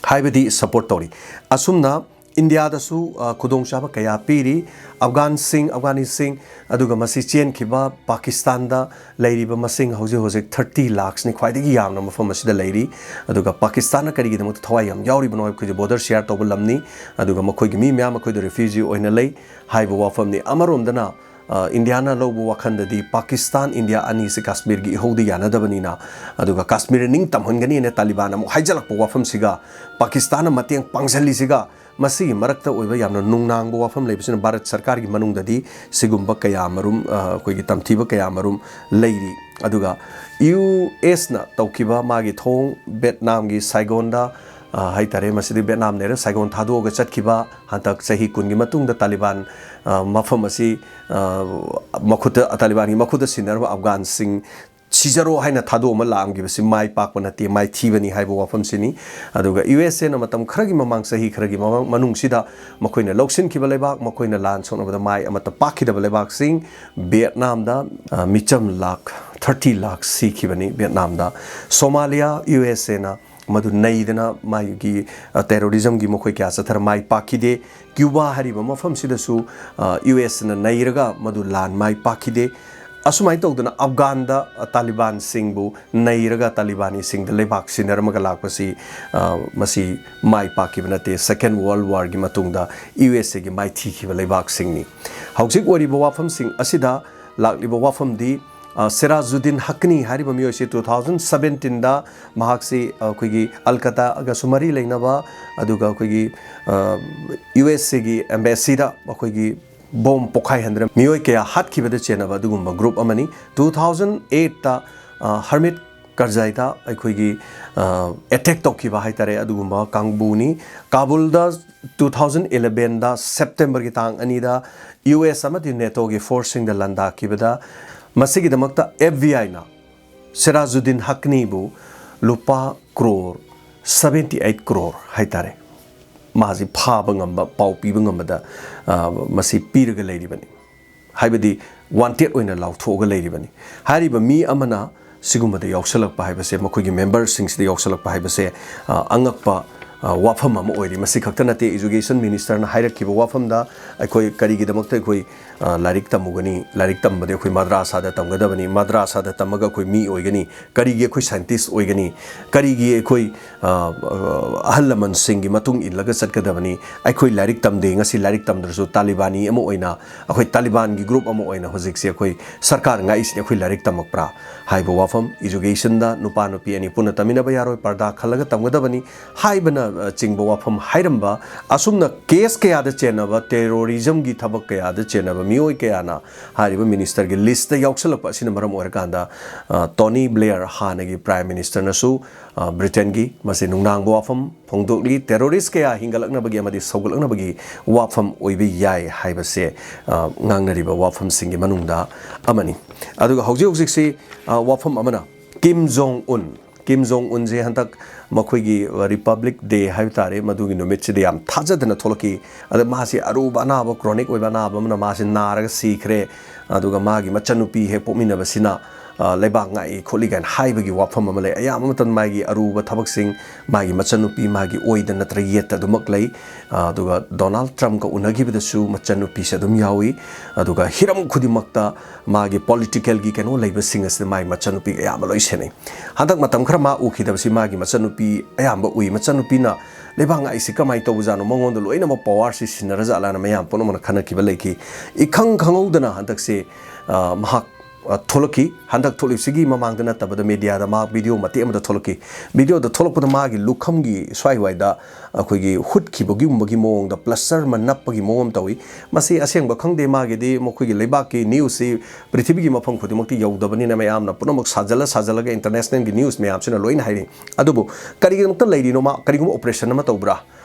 ꯍꯥꯏꯕꯗꯤ support ꯇꯧꯔꯤ꯫ ꯑꯁꯨꯝꯅ ꯏꯟꯗꯤꯌꯥꯗꯁꯨ, ꯑ, ꯈꯨꯗꯣꯡꯆꯥꯕ ꯀꯌꯥ ꯄꯤꯔꯤ꯫ ꯑꯐꯒꯥꯟꯁꯤꯡ, ꯑꯐꯒꯥꯅꯤꯁꯤꯡ, ꯑꯗꯨꯒ ꯃꯁꯤ ꯆꯦꯟꯈꯤꯕ ꯄꯥꯀꯤꯁꯇꯥꯟꯗ ꯂꯩꯔꯤꯕ ꯃꯁꯤꯡ ꯍꯧꯖꯤꯛ ꯍꯧꯖꯤꯛ ꯊꯥꯔꯇꯤ ꯂꯥꯛꯁꯅꯤ, ꯈ꯭ꯋꯥꯏꯗꯒꯤ ꯌꯥꯝꯅ ꯃꯐꯝ ꯑꯁꯤꯗ ꯂꯩꯔꯤ꯫ ꯑꯗꯨꯒ ꯄꯥꯀꯤꯁꯇꯥꯟꯅ ꯀꯔꯤꯒꯤꯗꯃꯛꯇ ꯊꯋꯥꯏ ꯌꯥꯝ ꯌꯥꯎꯔꯤꯕꯅꯣ ꯍꯥꯏꯕ, ꯑꯩꯈꯣꯏꯁꯦ border share ꯇꯧꯕ ꯂꯝꯅꯤ꯫ ꯑꯗꯨꯒ ꯃꯈꯣꯏꯒꯤ ꯃꯤ ꯃꯌꯥꯝ ꯑꯩꯈꯣꯏꯗ ꯔꯤꯐ꯭ꯌꯨꯖꯤ ꯑꯣꯏꯅ ꯂꯩ ꯍꯥꯏꯕ ꯋꯥꯐꯝꯅꯤ꯫ ꯑꯃꯔꯣꯝꯗꯅ, ꯑ, ꯏꯟꯗꯤꯌꯥꯅ ꯂꯧꯕ ꯋꯥꯈꯜꯗꯗꯤ ꯄꯥꯀꯤꯁꯇꯥꯟ, ꯏꯟꯗꯤꯌꯥ ꯑꯅꯤꯁꯤ ꯀꯥꯁꯃꯤꯔꯒꯤ ꯏꯍꯧꯗ ꯌꯥꯅꯗꯕꯅꯤꯅ, ꯑꯗꯨꯒ ꯀꯥꯁꯃꯤꯔ ꯅꯤꯡ ꯇꯝꯍꯟꯒꯅꯤꯅ ꯇꯥꯂꯤꯕꯥꯟ ꯑꯃꯨꯛ ꯍꯥꯏꯖꯜꯂꯛꯄ ꯋꯥꯐꯝꯁꯤꯒ, ꯄꯥꯀꯤꯁꯇꯥꯟꯅ ꯃꯇꯦꯡ ꯄꯥꯡꯁꯤꯜꯂꯤꯁꯤꯒ, ꯃꯁꯤꯒꯤ ꯃꯔꯛꯇ ꯑꯣꯏꯕ ꯌꯥꯝꯅ ꯅꯨꯡꯅꯥꯡꯕ ꯋꯥꯐꯝ ꯂꯩꯕꯁꯤꯅ ꯚꯥꯔꯠ ꯁꯔꯀꯥꯔꯒꯤ ꯃꯅꯨꯡꯗꯗꯤ ꯁꯤꯒꯨꯝꯕ ꯀꯌꯥ ꯃꯔꯨꯝ, ꯑ, ꯑꯩꯈꯣꯏꯒꯤ ꯇꯝꯊꯤꯕ ꯀꯌꯥ ꯃꯔꯨꯝ ꯂꯩꯔꯤ꯫ ꯑꯗꯨꯒ ꯌꯨ ꯑꯦꯁꯅ ꯇꯧꯈꯤꯕ ꯃꯥꯒꯤ ꯊꯧꯑꯣꯡ, ꯚꯦꯠꯅꯥꯝꯒꯤ ꯁꯥꯏꯒꯣꯟꯗ, ꯑ, ꯍꯥꯏꯇꯥꯔꯦ, ꯃꯁꯤꯗꯤ ꯚꯦꯠꯅꯥꯝ ꯂꯩꯔ ꯁꯥꯏꯒꯣꯟ ꯊꯥꯗꯣꯛꯑꯒ ꯆꯠꯈꯤꯕ, ꯍꯟꯗꯛ ꯆꯍꯤ ꯀꯨꯟꯒꯤ ꯃꯇꯨꯡꯗ ꯇꯥꯂꯤꯕꯥꯟ, ꯑ, ꯃꯐꯝ ꯑꯁꯤ, ꯑ, ꯃꯈꯨꯠꯇ, ꯇꯥꯂꯤꯕꯥꯟꯒꯤ ꯃꯈꯨꯠꯇ ꯁꯤꯟꯅꯔꯕ ꯑꯐꯒꯥꯟꯁꯤꯡ ꯁꯤꯖꯔꯣ ꯍꯥꯏꯅ ꯊꯥꯗꯣꯛꯑꯃ ꯂꯥꯛꯑꯝꯈꯤꯕꯁꯤ ꯃꯥꯏ ꯄꯥꯛꯄ ꯅꯠꯇꯦ, ꯃꯥꯏꯊꯤꯕꯅꯤ ꯍꯥꯏꯕ ꯋꯥꯐꯝꯁꯤꯅꯤ꯫ ꯑꯗꯨꯒ ꯌꯨ ꯑꯦꯁ ꯑꯦꯅ ꯃꯇꯝ ꯈꯔꯒꯤ ꯃꯃꯥꯡ, ꯆꯍꯤ ꯈꯔꯒꯤ ꯃꯃꯥꯡ, ꯃꯅꯨꯡꯁꯤꯗ ꯃꯈꯣꯏꯅ ꯂꯧꯁꯤꯟꯈꯤꯕ ꯂꯩꯕꯥꯛ, ꯃꯈꯣꯏꯅ ꯂꯥꯟ ꯁꯣꯛꯅꯕꯗ ꯃꯥꯏ ꯑꯃꯠꯇ ꯄꯥꯛꯈꯤꯗꯕ ꯂꯩꯕꯥꯛꯁꯤꯡ, ꯚꯤꯌꯦꯠꯅꯥꯝꯗ, ꯑ, ꯃꯤꯆꯝ ꯂꯥꯈ ꯊꯥꯔꯇꯤ ꯂꯥꯈ ꯁꯤꯈꯤꯕꯅꯤ ꯚꯤꯌꯦꯠꯅꯥꯝꯗ꯫ ꯁꯣꯃꯥꯂꯤꯌꯥ, ꯌꯨ ꯑꯦꯁ ꯑꯦꯅ ꯃꯗꯨ ꯅꯩꯗꯅ ꯃꯥꯒꯤ, ꯑ, terrorism ꯒꯤ ꯃꯈꯣꯏ ꯀꯌꯥ ꯆꯠꯊꯔ ꯃꯥꯏ ꯄꯥꯛꯈꯤꯗꯦ꯫ ꯀ꯭ꯌꯨꯕꯥ ꯍꯥꯏꯔꯤꯕ ꯃꯐꯝꯁꯤꯗꯁꯨ, ꯑ, ꯌꯨ ꯑꯦꯁꯅ ꯅꯩꯔꯒ ꯃꯗꯨ ꯂꯥꯟ ꯃꯥꯏ ꯄꯥꯛꯈꯤꯗꯦ꯫ ꯑꯁꯨꯃꯥꯏꯅ ꯇꯧꯗꯅ ꯑꯐꯒꯥꯟꯗ, ꯑ, ꯇꯥꯂꯤꯕꯥꯟꯁꯤꯡꯕꯨ ꯅꯩꯔꯒ ꯇꯥꯂꯤꯕꯥꯅꯤꯁꯤꯡꯗ ꯂꯩꯕꯥꯛ ꯁꯤꯟꯅꯔꯝꯃꯒ ꯂꯥꯛꯄꯁꯤ, ꯑ, ꯃꯁꯤ ꯃꯥꯏ ꯄꯥꯛꯈꯤꯕ ꯅꯠꯇꯦ꯫ Second World War ꯒꯤ ꯃꯇꯨꯡꯗ ꯌꯨ ꯑꯦꯁ ꯑꯦꯒꯤ ꯃꯥꯏꯊꯤꯈꯤꯕ ꯂꯩꯕꯥꯛꯁꯤꯡꯅꯤ꯫ ꯍꯧꯖꯤꯛ ꯑꯣꯏꯔꯤꯕ ꯋꯥꯐꯝꯁꯤꯡ ꯑꯁꯤꯗ ꯂꯥꯛꯂꯤꯕ ꯋꯥꯐꯝꯗꯤ ꯑ, ꯁꯤꯔꯥꯖꯨꯗꯤꯟ ꯍꯛꯀꯅꯤ ꯍꯥꯏꯔꯤꯕ ꯃꯤꯑꯣꯏꯁꯤ two thousand seventeen ꯗ ꯃꯍꯥꯛꯁꯤ ꯑꯩꯈꯣꯏꯒꯤ ꯑꯜꯀꯇꯥꯒꯁꯨ ꯃꯔꯤ ꯂꯩꯅꯕ, ꯑꯗꯨꯒ ꯑꯩꯈꯣꯏꯒꯤ, ꯑ, U S A ꯒꯤ embassy ꯗ ꯑꯩꯈꯣꯏꯒꯤ ꯕꯣꯝ ꯄꯣꯈꯥꯏꯍꯟꯗꯨꯅ ꯃꯤꯑꯣꯏ ꯀꯌꯥ ꯍꯥꯠꯈꯤꯕꯗ ꯆꯦꯟꯅꯕ ꯑꯗꯨꯒꯨꯝꯕ group ꯑꯃꯅꯤ꯫ Two thousand eight ꯇ, ꯑ, ꯍꯔꯃꯤꯠ ꯀꯔꯖꯥꯏꯗ ꯑꯩꯈꯣꯏꯒꯤ, ꯑ, attack ꯇꯧꯈꯤꯕ ꯍꯥꯏꯇꯥꯔꯦ, ꯑꯗꯨꯒꯨꯝꯕ ꯀꯥꯡꯕꯨꯅꯤ꯫ ꯀꯥꯕꯨꯜꯗ two thousand eleven ꯗ September ꯒꯤ ꯇꯥꯡ ꯑꯅꯤꯗ U S ꯑꯃꯗꯤ ꯅꯦꯇꯣꯒꯤ force ꯁꯤꯡꯗ ꯂꯥꯟꯗꯥꯈꯤꯕꯗ, ꯃꯁꯤꯒꯤꯗꯃꯛꯇ F B I ꯅ ꯁꯤꯔꯥꯖꯨꯗꯤꯟ ꯍꯛꯅꯤꯕꯨ ꯂꯨꯄꯥ crore, seventy eight crore ꯍꯥꯏꯇꯥꯔꯦ, ꯃꯥꯁꯤ ꯐꯥꯕ ꯉꯝꯕ, ꯄꯥꯎ ꯄꯤꯕ ꯉꯝꯕꯗ, ꯑ, ꯃꯁꯤ ꯄꯤꯔꯒ ꯂꯩꯔꯤꯕꯅꯤ꯫ ꯍꯥꯏꯕꯗꯤ wanted ꯑꯣꯏꯅ ꯂꯥꯎꯊꯣꯛꯑꯒ ꯂꯩꯔꯤꯕꯅꯤ꯫ ꯍꯥꯏꯔꯤꯕ ꯃꯤ ꯑꯃꯅ ꯁꯤꯒꯨꯝꯕꯗ ꯌꯥꯎꯁꯜꯂꯛꯄ ꯍꯥꯏꯕꯁꯦ, ꯃꯈꯣꯏꯒꯤ member ꯁꯤꯡꯁꯤꯗ ꯌꯥꯎꯁꯜꯂꯛꯄ ꯍꯥꯏꯕꯁꯦ, ꯑ, ꯑꯉꯛꯄ, ꯑ, ꯋꯥꯐꯝ ꯑꯃ ꯑꯣꯏꯔꯤ꯫ ꯃꯁꯤ ꯈꯛꯇ ꯅꯠꯇꯦ, education minister ꯅ ꯍꯥꯏꯔꯛꯈꯤꯕ ꯋꯥꯐꯝꯗ ꯑꯩꯈꯣꯏ ꯀꯔꯤꯒꯤꯗꯃꯛꯇ ꯑꯩꯈꯣꯏ, ꯑ, ꯂꯥꯏꯔꯤꯛ ꯇꯝꯃꯨꯒꯅꯤ? ꯂꯥꯏꯔꯤꯛ ꯇꯝꯕꯗꯤ ꯑꯩꯈꯣꯏ ꯃꯗ꯭ꯔꯥꯁꯥꯗ ꯇꯝꯒꯗꯕꯅꯤ, ꯃꯗ꯭ꯔꯥꯁꯥꯗ ꯇꯝꯃꯒ ꯑꯩꯈꯣꯏ ꯃꯤ ꯑꯣꯏꯒꯅꯤ, ꯀꯔꯤꯒꯤ ꯑꯩꯈꯣꯏ scientist ꯑꯣꯏꯒꯅꯤ? ꯀꯔꯤꯒꯤ ꯑꯩꯈꯣꯏ, ꯑ, ꯑ, ꯑꯍꯜ ꯂꯃꯟꯁꯤꯡꯒꯤ ꯃꯇꯨꯡ ꯏꯜꯂꯒ ꯆꯠꯀꯗꯕꯅꯤ? ꯑꯩꯈꯣꯏ ꯂꯥꯏꯔꯤꯛ ꯇꯝꯗꯦ, ꯉꯁꯤ ꯂꯥꯏꯔꯤꯛ ꯇꯝꯗ꯭ꯔꯁꯨ ꯇꯥꯂꯤꯕꯥꯅꯤ ꯑꯃ ꯑꯣꯏꯅ, ꯑꯩꯈꯣꯏ ꯇꯥꯂꯤꯕꯥꯟꯒꯤ group ꯑꯃ ꯑꯣꯏꯅ ꯍꯧꯖꯤꯛꯁꯦ ꯑꯩꯈꯣꯏ ꯁꯔꯀꯥꯔ ꯉꯥꯛꯏꯁꯤꯅꯤ꯫ ꯑꯩꯈꯣꯏ ꯂꯥꯏꯔꯤꯛ ꯇꯝꯃꯛꯄ꯭ꯔꯥ ꯍꯥꯏꯕ ꯋꯥꯐꯝ, education ꯗ ꯅꯨꯄꯥ ꯅꯨꯄꯤ ꯑꯅꯤ ꯄꯨꯟꯅ ꯇꯝꯃꯤꯟꯅꯕ ꯌꯥꯔꯣꯏ, ꯄꯔꯗꯥ ꯈꯜꯂꯒ ꯇꯝꯒꯗꯕꯅꯤ ꯍꯥꯏꯕꯅ, ꯑ, ꯆꯤꯡꯕ ꯋꯥꯐꯝ ꯍꯥꯏꯔꯝꯕ, ꯑꯁꯨꯝꯅ case ꯀꯌꯥꯗ ꯆꯦꯟꯅꯕ, terrorism ꯒꯤ ꯊꯕꯛ ꯀꯌꯥꯗ ꯆꯦꯟꯅꯕ ꯃꯤꯑꯣꯏ ꯀꯌꯥꯅ ꯍꯥꯏꯔꯤꯕ minister ꯒꯤ list ꯇ ꯌꯥꯎꯁꯜꯂꯛꯄ ꯑꯁꯤꯅ ꯃꯔꯝ ꯑꯣꯏꯔꯀꯥꯟꯗ, ꯑ, ꯇꯣꯅꯤ ꯕ꯭ꯂꯦꯌꯔ, ꯍꯥꯟꯅꯒꯤ Prime Minister ꯅꯁꯨ, ꯑ, Britain ꯒꯤ, ꯃꯁꯤ ꯅꯨꯡꯅꯥꯡꯕ ꯋꯥꯐꯝ ꯐꯣꯡꯗꯣꯛꯂꯤ꯫ Terrorist ꯀꯌꯥ ꯍꯤꯡꯒꯠꯂꯛꯅꯕꯒꯤ ꯑꯃꯗꯤ ꯁꯧꯒꯠꯂꯛꯅꯕꯒꯤ ꯋꯥꯐꯝ ꯑꯣꯏꯕ ꯌꯥꯏ ꯍꯥꯏꯕꯁꯦ, ꯑ, ꯉꯥꯡꯅꯔꯤꯕ ꯋꯥꯐꯝꯁꯤꯡꯒꯤ ꯃꯅꯨꯡꯗ ꯑꯃꯅꯤ꯫ ꯑꯗꯨꯒ ꯍꯧꯖꯤꯛ ꯍꯧꯖꯤꯛꯁꯤ, ꯑ, ꯋꯥꯐꯝ ꯑꯃꯅ ꯀꯤꯝ ꯖꯣꯡ ꯎꯟ, ꯀꯤꯝ ꯖꯣꯡ ꯎꯟꯁꯦ ꯍꯟꯗꯛ ꯃꯈꯣꯏꯒꯤ Republic Day ꯍꯥꯏꯕ ꯇꯥꯔꯦ, ꯃꯗꯨꯒꯤ ꯅꯨꯃꯤꯠꯁꯤꯗ ꯌꯥꯝ ꯊꯥꯖꯗꯅ ꯊꯣꯛꯂꯛꯈꯤ꯫ ꯑꯗ ꯃꯥꯁꯤ ꯑꯔꯨꯕ ꯑꯅꯥꯕ, chronic ꯑꯣꯏꯕ ꯑꯅꯥꯕ ꯑꯃꯅ ꯃꯥꯁꯤ ꯅꯥꯔꯒ ꯁꯤꯈ꯭ꯔꯦ꯫ ꯑꯗꯨꯒ ꯃꯥꯒꯤ ꯃꯆꯟꯅꯨꯄꯤ ꯍꯦꯛ ꯄꯣꯛꯃꯤꯟꯅꯕꯁꯤꯅ, ꯑ, ꯂꯩꯕꯥꯛ ꯉꯥꯛꯏ ꯈꯣꯠꯂꯤ ꯀꯥꯏꯅ ꯍꯥꯏꯕꯒꯤ ꯋꯥꯐꯝ ꯑꯃ ꯂꯩ꯫ ꯑꯌꯥꯝꯕ ꯃꯇꯝꯗ ꯃꯥꯒꯤ ꯑꯔꯨꯕ ꯊꯕꯛꯁꯤꯡ ꯃꯥꯒꯤ ꯃꯆꯟꯅꯨꯄꯤ, ꯃꯥꯒꯤ ꯑꯣꯏꯗ ꯅꯠꯇ꯭ꯔꯒ ꯌꯦꯠꯇ ꯑꯗꯨꯃꯛ ꯂꯩ꯫ ꯑ, ꯑꯗꯨꯒ ꯗꯣꯅꯥꯜꯗ ꯇ꯭ꯔꯝꯞꯀ ꯎꯅꯈꯤꯕꯗꯁꯨ ꯃꯆꯟꯅꯨꯄꯤꯁꯦ ꯑꯗꯨꯝ ꯌꯥꯎꯏ꯫ ꯑꯗꯨꯒ ꯍꯤꯔꯝ ꯈꯨꯗꯤꯡꯃꯛꯇ ꯃꯥꯒꯤ political ꯒꯤ ꯀꯩꯅꯣ ꯂꯩꯕꯁꯤꯡ ꯑꯁꯤꯗ ꯃꯥꯒꯤ ꯃꯆꯟꯅꯨꯄꯤꯒ ꯑꯌꯥꯝꯕ ꯂꯣꯏ ꯁꯦꯟꯅꯩ꯫ ꯍꯟꯗꯛ ꯃꯇꯝ ꯈꯔ ꯃꯥ ꯎꯈꯤꯗꯕꯁꯤ ꯃꯥꯒꯤ ꯃꯆꯟꯅꯨꯄꯤ ꯑꯌꯥꯝꯕ ꯎꯏ꯫ ꯃꯆꯟꯅꯨꯄꯤꯅ ꯂꯩꯕꯥꯛ ꯉꯥꯛꯏꯁꯤ ꯀꯃꯥꯏꯅ ꯇꯧꯕꯖꯥꯠꯅꯣ? ꯃꯉꯣꯟꯗ ꯂꯣꯏꯅꯃꯛ power ꯁꯤ ꯁꯤꯟꯅꯔꯖꯥꯠꯂꯥꯅ ꯃꯌꯥꯝ ꯄꯨꯝꯅꯃꯛꯅ ꯈꯟꯅꯈꯤꯕ ꯂꯩꯈꯤ꯫ ꯏꯈꯪ ꯈꯪꯍꯧꯗꯅ ꯍꯟꯗꯛꯁꯦ, ꯑ, ꯃꯍꯥꯛ ꯑ, ꯊꯣꯛꯂꯛꯈꯤ꯫ ꯍꯟꯗꯛ ꯊꯣꯛꯂꯤꯕꯁꯤꯒꯤ ꯃꯃꯥꯡꯗ ꯅꯠꯇꯕꯗ ꯃꯦꯗꯤꯌꯥꯗ ꯃꯍꯥꯛ ꯚꯤꯗꯤꯑꯣ ꯃꯇꯦꯛ ꯑꯃꯗ ꯊꯣꯛꯂꯛꯈꯤ꯫ ꯚꯤꯗꯤꯑꯣꯗ ꯊꯣꯛꯂꯛꯄꯗ ꯃꯥꯒꯤ ꯂꯨꯈꯝꯒꯤ ꯁ꯭ꯋꯥꯏꯋꯥꯏꯗ ꯑꯩꯈꯣꯏꯒꯤ ꯍꯨꯠꯈꯤꯕꯒꯨꯝꯕꯒꯤ ꯃꯑꯣꯡꯗ, ꯄ꯭ꯂꯁꯇꯔ ꯑꯃ ꯅꯞꯄꯒꯤ ꯃꯑꯣꯡ ꯑꯃ ꯇꯧꯏ꯫ ꯃꯁꯤ ꯑꯁꯦꯡꯕ ꯈꯪꯗꯦ, ꯃꯥꯒꯤꯗꯤ ꯃꯈꯣꯏꯒꯤ ꯂꯩꯕꯥꯛꯀꯤ ꯅ꯭ꯌꯨꯁꯁꯤ ꯄ꯭ꯔꯤꯊꯤꯕꯤꯒꯤ ꯃꯐꯝ ꯈꯨꯗꯤꯡꯃꯛꯇꯤ ꯌꯧꯗꯕꯅꯤꯅ ꯃꯌꯥꯝꯅ ꯄꯨꯝꯅꯃꯛ ꯁꯥꯖꯜꯂ ꯁꯥꯖꯜꯂꯒ ꯏꯟꯇꯔꯅꯦꯁꯅꯦꯜꯒꯤ ꯅ꯭ꯌꯨꯁ ꯃꯌꯥꯝꯁꯤꯅ ꯂꯣꯏꯅ ꯍꯥꯏꯔꯤ꯫ ꯑꯗꯨꯕꯨ ꯀꯔꯤꯒꯤꯗꯃꯛꯇ ꯂꯩꯔꯤꯅꯣ? ꯃꯥ ꯀꯔꯤꯒꯨꯝꯕ ꯑꯣꯄꯔꯦꯁꯟ ꯑꯃ ꯇꯧꯕ꯭ꯔꯥ?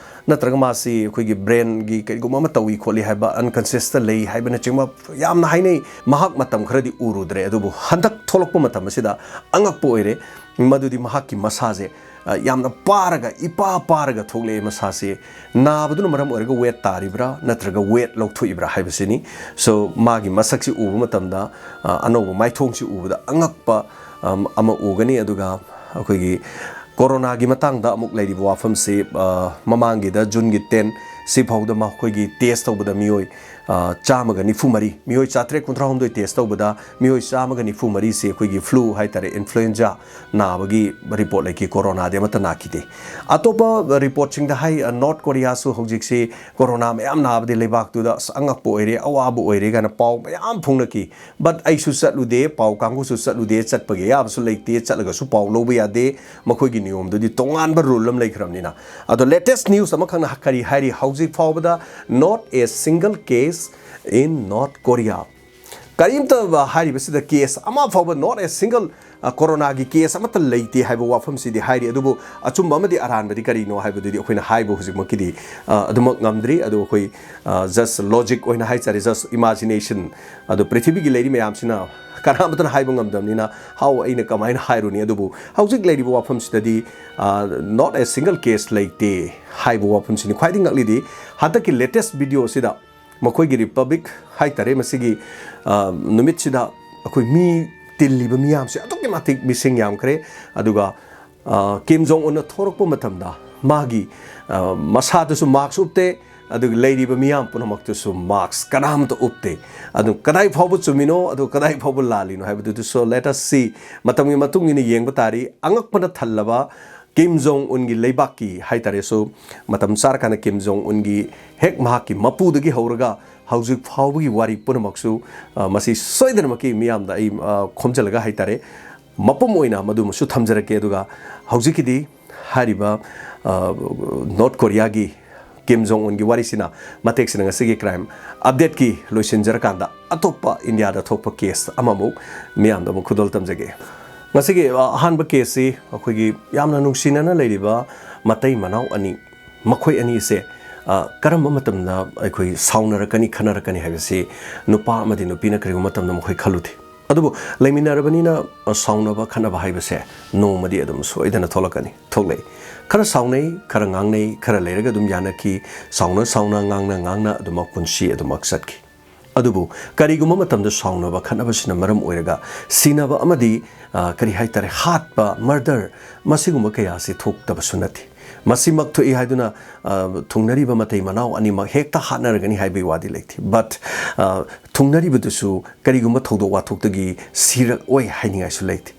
ꯅꯠꯇ꯭ꯔꯒ ꯃꯥꯁꯤ ꯑꯩꯈꯣꯏꯒꯤ ꯕ꯭ꯔꯦꯟꯒꯤ ꯀꯔꯤꯒꯨꯝꯕ ꯑꯃ ꯇꯧꯏ ꯈꯣꯠꯂꯤ ꯍꯥꯏꯕ, ꯑꯟꯀꯟꯁꯤꯌꯁꯇ ꯂꯩ ꯍꯥꯏꯕꯅꯆꯤꯡꯕ ꯌꯥꯝꯅ ꯍꯥꯏꯅꯩ꯫ ꯃꯍꯥꯛ ꯃꯇꯝ ꯈꯔꯗꯤ ꯎꯔꯨꯗ꯭ꯔꯦ, ꯑꯗꯨꯕꯨ ꯍꯟꯗꯛ ꯊꯣꯛꯂꯛꯄ ꯃꯇꯝ ꯑꯁꯤꯗ ꯑꯉꯛꯄ ꯑꯣꯏꯔꯦ꯫ ꯃꯗꯨꯗꯤ ꯃꯍꯥꯛꯀꯤ ꯃꯁꯥꯁꯦ, ꯑ, ꯌꯥꯝꯅ ꯄꯥꯔꯒ, ꯏꯄꯥ ꯄꯥꯔꯒ ꯊꯣꯛꯂꯛꯑꯦ ꯃꯁꯥꯁꯦ꯫ ꯅꯥꯕꯗꯨꯅ ꯃꯔꯝ ꯑꯣꯏꯔꯒ ꯋꯦꯠ ꯇꯥꯔꯤꯕ꯭ꯔꯥ ꯅꯠꯇ꯭ꯔꯒ ꯋꯦꯠ ꯂꯧꯊꯣꯛꯏꯕ꯭ꯔꯥ ꯍꯥꯏꯕꯁꯤꯅꯤ꯫ So, ꯃꯥꯒꯤ ꯃꯁꯛꯁꯤ ꯎꯕ ꯃꯇꯝꯗ, ꯑ, ꯑꯅꯧꯕ ꯃꯥꯏꯊꯣꯡꯁꯤ ꯎꯕꯗ ꯑꯉꯛꯄ, ꯑꯝ, ꯑꯃ ꯎꯒꯅꯤ꯫ ꯑꯗꯨꯒ ꯑꯩꯈꯣꯏꯒꯤ ꯀꯣꯔꯣꯅꯥꯒꯤ ꯃꯇꯥꯡꯗ ꯑꯃꯨꯛ ꯂꯩꯔꯤꯕ ꯋꯥꯐꯝꯁꯤ, ꯑ, ꯃꯃꯥꯡꯒꯤꯗ ꯖꯨꯟꯒꯤ ꯇꯦꯟ ꯁꯤꯐꯥꯎꯗ ꯃꯈꯣꯏꯒꯤ ꯇꯦꯁ ꯇꯧꯕꯗ ꯃꯤꯑꯣꯏ, ꯑ, ꯆꯥꯝꯃꯒ ꯅꯤꯐꯨ ꯃꯔꯤ, ꯃꯤꯑꯣꯏ ꯆꯥꯇ꯭ꯔꯦꯠ ꯀꯨꯟꯊ꯭ꯔꯥꯍꯨꯝꯗꯣꯏ ꯇꯦꯁ ꯇꯧꯕꯗ ꯃꯤꯑꯣꯏ ꯆꯥꯝꯃꯒ ꯅꯤꯐꯨ ꯃꯔꯤꯁꯤ ꯑꯩꯈꯣꯏꯒꯤ ꯐ꯭ꯂꯨ ꯍꯥꯏꯇꯥꯔꯦ, ꯏꯟꯐ꯭ꯂꯨꯑꯦꯟꯖꯥ ꯅꯥꯕꯒꯤ ꯔꯤꯄꯣꯔꯠ ꯂꯩꯈꯤ, ꯀꯣꯔꯣꯅꯥꯗꯤ ꯑꯃꯠꯇ ꯅꯥꯈꯤꯗꯦ꯫ ꯑꯇꯣꯞꯄ ꯔꯤꯄꯣꯔꯠꯁꯤꯡꯗ ꯍꯥꯏ, ꯑ, ꯅꯣꯔꯠ ꯀꯣꯔꯤꯌꯥꯁꯨ ꯍꯧꯖꯤꯛꯁꯤ ꯀꯣꯔꯣꯅꯥ ꯃꯌꯥꯝ ꯅꯥꯕꯗꯤ ꯂꯩꯕꯥꯛꯇꯨꯗ ꯑꯁ ꯑꯉꯛꯄ ꯑꯣꯏꯔꯦ, ꯑꯋꯥꯕ ꯑꯣꯏꯔꯦ ꯀꯥꯏꯅ ꯄꯥꯎ ꯃꯌꯥꯝ ꯐꯣꯡꯅꯈꯤ꯫ But ꯑꯩꯁꯨ ꯆꯠꯂꯨꯗꯦ, ꯄꯥꯎ ꯀꯥꯡꯕꯨꯁꯨ ꯆꯠꯂꯨꯗꯦ, ꯆꯠꯄꯒꯤ ꯑꯌꯥꯕꯁꯨ ꯂꯩꯇꯦ, ꯆꯠꯂꯒꯁꯨ ꯄꯥꯎ ꯂꯧꯕ ꯌꯥꯗꯦ, ꯃꯈꯣꯏꯒꯤ ꯅꯤꯌꯣꯝꯗꯨꯗꯤ ꯇꯣꯉꯥꯟꯕ ꯔꯨꯜ ꯑꯃ ꯂꯩꯈ꯭ꯔꯕꯅꯤꯅ꯫ ꯑꯗꯣ latest news ꯑꯃꯈꯛꯅ ꯀꯔꯤ ꯍꯥꯏꯔꯤ? ꯍꯧꯖꯤꯛ ꯐꯥꯎꯕꯗ not a single case in North Korea꯫ ꯀꯔꯤꯝꯇ ꯍꯥꯏꯔꯤꯕꯁꯤꯗ ꯀꯦꯁ ꯑꯃ ꯐꯥꯎꯕ, not a single, ꯑ, ꯀꯣꯔꯣꯅꯥꯒꯤ ꯀꯦꯁ ꯑꯃꯠꯇ ꯂꯩꯇꯦ ꯍꯥꯏꯕ ꯋꯥꯐꯝꯁꯤꯗꯤ ꯍꯥꯏꯔꯤ꯫ ꯑꯗꯨꯕꯨ ꯑꯆꯨꯝꯕ ꯑꯃꯗꯤ ꯑꯔꯥꯟꯕꯗꯤ ꯀꯔꯤꯅꯣ ꯍꯥꯏꯕꯗꯨꯗꯤ ꯑꯩꯈꯣꯏꯅ ꯍꯥꯏꯕ ꯍꯧꯖꯤꯛꯃꯛꯀꯤꯗꯤ, ꯑ, ꯑꯗꯨꯃꯛ ꯉꯝꯗ꯭ꯔꯤ꯫ ꯑꯗꯨ ꯑꯩꯈꯣꯏ, ꯑ, just logic ꯑꯣꯏꯅ ꯍꯥꯏꯇꯥꯔꯦ, just imagination꯫ ꯑꯗꯣ ꯄ꯭ꯔꯤꯊꯤꯕꯤꯒꯤ ꯂꯩꯔꯤ ꯃꯌꯥꯝꯁꯤꯅ ꯀꯅꯥꯃꯠꯇꯅ ꯍꯥꯏꯕ ꯉꯝꯗꯕꯅꯤꯅ how ꯑꯩꯅ ꯀꯃꯥꯏꯅ ꯍꯥꯏꯔꯨꯅꯤ? ꯑꯗꯨꯕꯨ ꯍꯧꯖꯤꯛ ꯂꯩꯔꯤꯕ ꯋꯥꯐꯝꯁꯤꯗꯗꯤ, ꯑ, not a single case ꯂꯩꯇꯦ ꯍꯥꯏꯕ ꯋꯥꯐꯝꯁꯤꯅꯤ ꯈ꯭ꯋꯥꯏꯗꯒꯤ ꯉꯛꯂꯤꯗꯤ꯫ ꯍꯟꯗꯛꯀꯤ latest video ꯑꯁꯤꯗ ꯃꯈꯣꯏꯒꯤ ꯔꯤꯄꯕ꯭ꯂꯤꯛ ꯍꯥꯏꯇꯥꯔꯦ, ꯃꯁꯤꯒꯤ, ꯑ, ꯅꯨꯃꯤꯠꯁꯤꯗ ꯑꯩꯈꯣꯏ ꯃꯤ ꯇꯤꯜꯂꯤꯕ ꯃꯤꯌꯥꯝꯁꯦ ꯑꯗꯨꯛꯀꯤ ꯃꯇꯤꯛ ꯃꯤꯁꯤꯡ ꯌꯥꯝꯈ꯭ꯔꯦ꯫ ꯑꯗꯨꯒ, ꯑ, ꯀꯤꯝ ꯖꯣꯡ ꯎꯟꯅ ꯊꯣꯔꯛꯄ ꯃꯇꯝꯗ ꯃꯥꯒꯤ, ꯑ, ꯃꯁꯥꯗꯁꯨ ꯃꯥꯛꯁ ꯎꯞꯇꯦ, ꯑꯗꯨꯒ ꯂꯩꯔꯤꯕ ꯃꯤꯌꯥꯝ ꯄꯨꯝꯅꯃꯛꯇꯁꯨ ꯃꯥꯛꯁ ꯀꯅꯥꯝꯇ ꯎꯞꯇꯦ꯫ ꯑꯗꯨ ꯀꯗꯥꯏ ꯐꯥꯎꯕ ꯆꯨꯝꯃꯤꯅꯣ, ꯑꯗꯨ ꯀꯗꯥꯏ ꯐꯥꯎꯕ ꯂꯥꯜꯂꯤꯅꯣ ꯍꯥꯏꯕꯗꯨꯁꯨ let us see, ꯃꯇꯝꯒꯤ ꯃꯇꯨꯡ ꯏꯟꯅ ꯌꯦꯡꯕ ꯇꯥꯔꯤ꯫ ꯑꯉꯛꯄꯅ ꯊꯜꯂꯕ ꯀꯤꯝ ꯖꯣꯡ ꯎꯟꯒꯤ ꯂꯩꯕꯥꯛꯀꯤ ꯍꯥꯏꯇꯥꯔꯦꯁꯨ, ꯃꯇꯝ ꯆꯥꯔꯀꯥꯟꯗ ꯀꯤꯝ ꯖꯣꯡ ꯎꯟꯒꯤ ꯍꯦꯛ ꯃꯍꯥꯛꯀꯤ ꯃꯄꯨꯗꯒꯤ ꯍꯧꯔꯒ ꯍꯧꯖꯤꯛ ꯐꯥꯎꯕꯒꯤ ꯋꯥꯔꯤ ꯄꯨꯝꯅꯃꯛꯁꯨ, ꯑ, ꯃꯁꯤ ꯁꯣꯏꯗꯅꯃꯛꯀꯤ ꯃꯤꯌꯥꯝꯗ ꯑꯩ, ꯑ, ꯈꯣꯝꯖꯤꯜꯂꯒ ꯍꯥꯏꯇꯥꯔꯦ, ꯃꯄꯨꯝ ꯑꯣꯏꯅ ꯃꯗꯨꯃꯁꯨ ꯊꯝꯖꯔꯛꯀꯦ꯫ ꯑꯗꯨꯒ ꯍꯧꯖꯤꯛꯀꯤꯗꯤ ꯍꯥꯏꯔꯤꯕ, ꯑ, ꯅꯣꯔꯠ ꯀꯣꯔꯤꯌꯥꯒꯤ ꯀꯤꯝ ꯖꯣꯡ ꯎꯟꯒꯤ ꯋꯥꯔꯤꯁꯤꯅ, ꯃꯇꯦꯛꯁꯤꯅ ꯉꯁꯤꯒꯤ ꯀ꯭ꯔꯥꯏꯝ ꯑꯞꯗꯦꯠꯀꯤ ꯂꯣꯏꯁꯤꯟꯖꯔꯀꯥꯟꯗ, ꯑꯇꯣꯞꯄ ꯏꯟꯗꯤꯌꯥꯗ ꯊꯣꯛꯄ ꯀꯦꯁ ꯑꯃꯃꯨꯛ ꯃꯤꯌꯥꯝꯗ ꯑꯃꯨꯛ ꯈꯨꯗꯣꯜ ꯇꯝꯖꯒꯦ꯫ ꯉꯁꯤꯒꯤ, ꯑ, ꯑꯍꯥꯟꯕ ꯀꯦꯁꯁꯤ ꯑꯩꯈꯣꯏꯒꯤ ꯌꯥꯝꯅ ꯅꯨꯡꯁꯤꯅꯅ ꯂꯩꯔꯤꯕ ꯃꯇꯩ ꯃꯅꯥꯎ ꯑꯅꯤ, ꯃꯈꯣꯏ ꯑꯅꯤꯁꯦ, ꯑ, ꯀꯔꯝꯕ ꯃꯇꯝꯗ ꯑꯩꯈꯣꯏ ꯁꯥꯎꯅꯔꯛꯀꯅꯤ, ꯈꯠꯅꯔꯛꯀꯅꯤ ꯍꯥꯏꯕꯁꯤ ꯅꯨꯄꯥ ꯑꯃꯗꯤ ꯅꯨꯄꯤꯅ ꯀꯔꯤꯒꯨꯝꯕ ꯃꯇꯝꯗ ꯃꯈꯣꯏ ꯈꯜꯂꯨꯗꯦ꯫ ꯑꯗꯨꯕꯨ ꯂꯩꯃꯤꯟꯅꯔꯕꯅꯤꯅ, ꯑ, ꯁꯥꯎꯅꯕ, ꯈꯠꯅꯕ ꯍꯥꯏꯕꯁꯦ ꯅꯣꯡꯃꯗꯤ ꯑꯗꯨꯝ ꯁꯣꯏꯗꯅ ꯊꯣꯛꯂꯛꯀꯅꯤ, ꯊꯣꯛꯂꯛꯏ꯫ ꯈꯔ ꯁꯥꯎꯅꯩ, ꯈꯔ ꯉꯥꯡꯅꯩ, ꯈꯔ ꯂꯩꯔꯒ ꯑꯗꯨꯝ ꯌꯥꯅꯈꯤ꯫ ꯁꯥꯎꯅ ꯁꯥꯎꯅ, ꯉꯥꯡꯅ ꯉꯥꯡꯅ ꯑꯗꯨꯃꯛ ꯄꯨꯟꯁꯤ ꯑꯗꯨꯃꯛ ꯆꯠꯈꯤ꯫ ꯑꯗꯨꯕꯨ ꯀꯔꯤꯒꯨꯝꯕ ꯃꯇꯝꯗ ꯁꯥꯎꯅꯕ, ꯈꯠꯅꯕꯁꯤꯅ ꯃꯔꯝ ꯑꯣꯏꯔꯒ ꯁꯤꯅꯕ ꯑꯃꯗꯤ, ꯑ, ꯀꯔꯤ ꯍꯥꯏꯇꯥꯔꯦ, ꯍꯥꯠꯄ, ꯃꯔꯗꯔ, ꯃꯁꯤꯒꯨꯝꯕ ꯀꯌꯥ ꯑꯁꯤ ꯊꯣꯛꯇꯕꯁꯨ ꯅꯠꯇꯦ꯫ ꯃꯁꯤꯃꯛ ꯊꯣꯛꯏ ꯍꯥꯏꯗꯨꯅ, ꯑ, ꯊꯨꯡꯅꯔꯤꯕ ꯃꯇꯩ ꯃꯅꯥꯎ ꯑꯅꯤꯃꯛ ꯍꯦꯛꯇ ꯍꯥꯠꯅꯔꯒꯅꯤ ꯍꯥꯏꯕꯒꯤ ꯋꯥꯗꯤ ꯂꯩꯇꯦ꯫ But, ꯑ, ꯊꯨꯡꯅꯔꯤꯕꯗꯨꯁꯨ ꯀꯔꯤꯒꯨꯝꯕ ꯊꯧꯗꯣꯛ ꯋꯥꯊꯣꯛꯇꯒꯤ ꯁꯤꯔꯛꯑꯣꯏ ꯍꯥꯏꯅꯤꯡꯉꯥꯏꯁꯨ ꯂꯩꯇꯦ꯫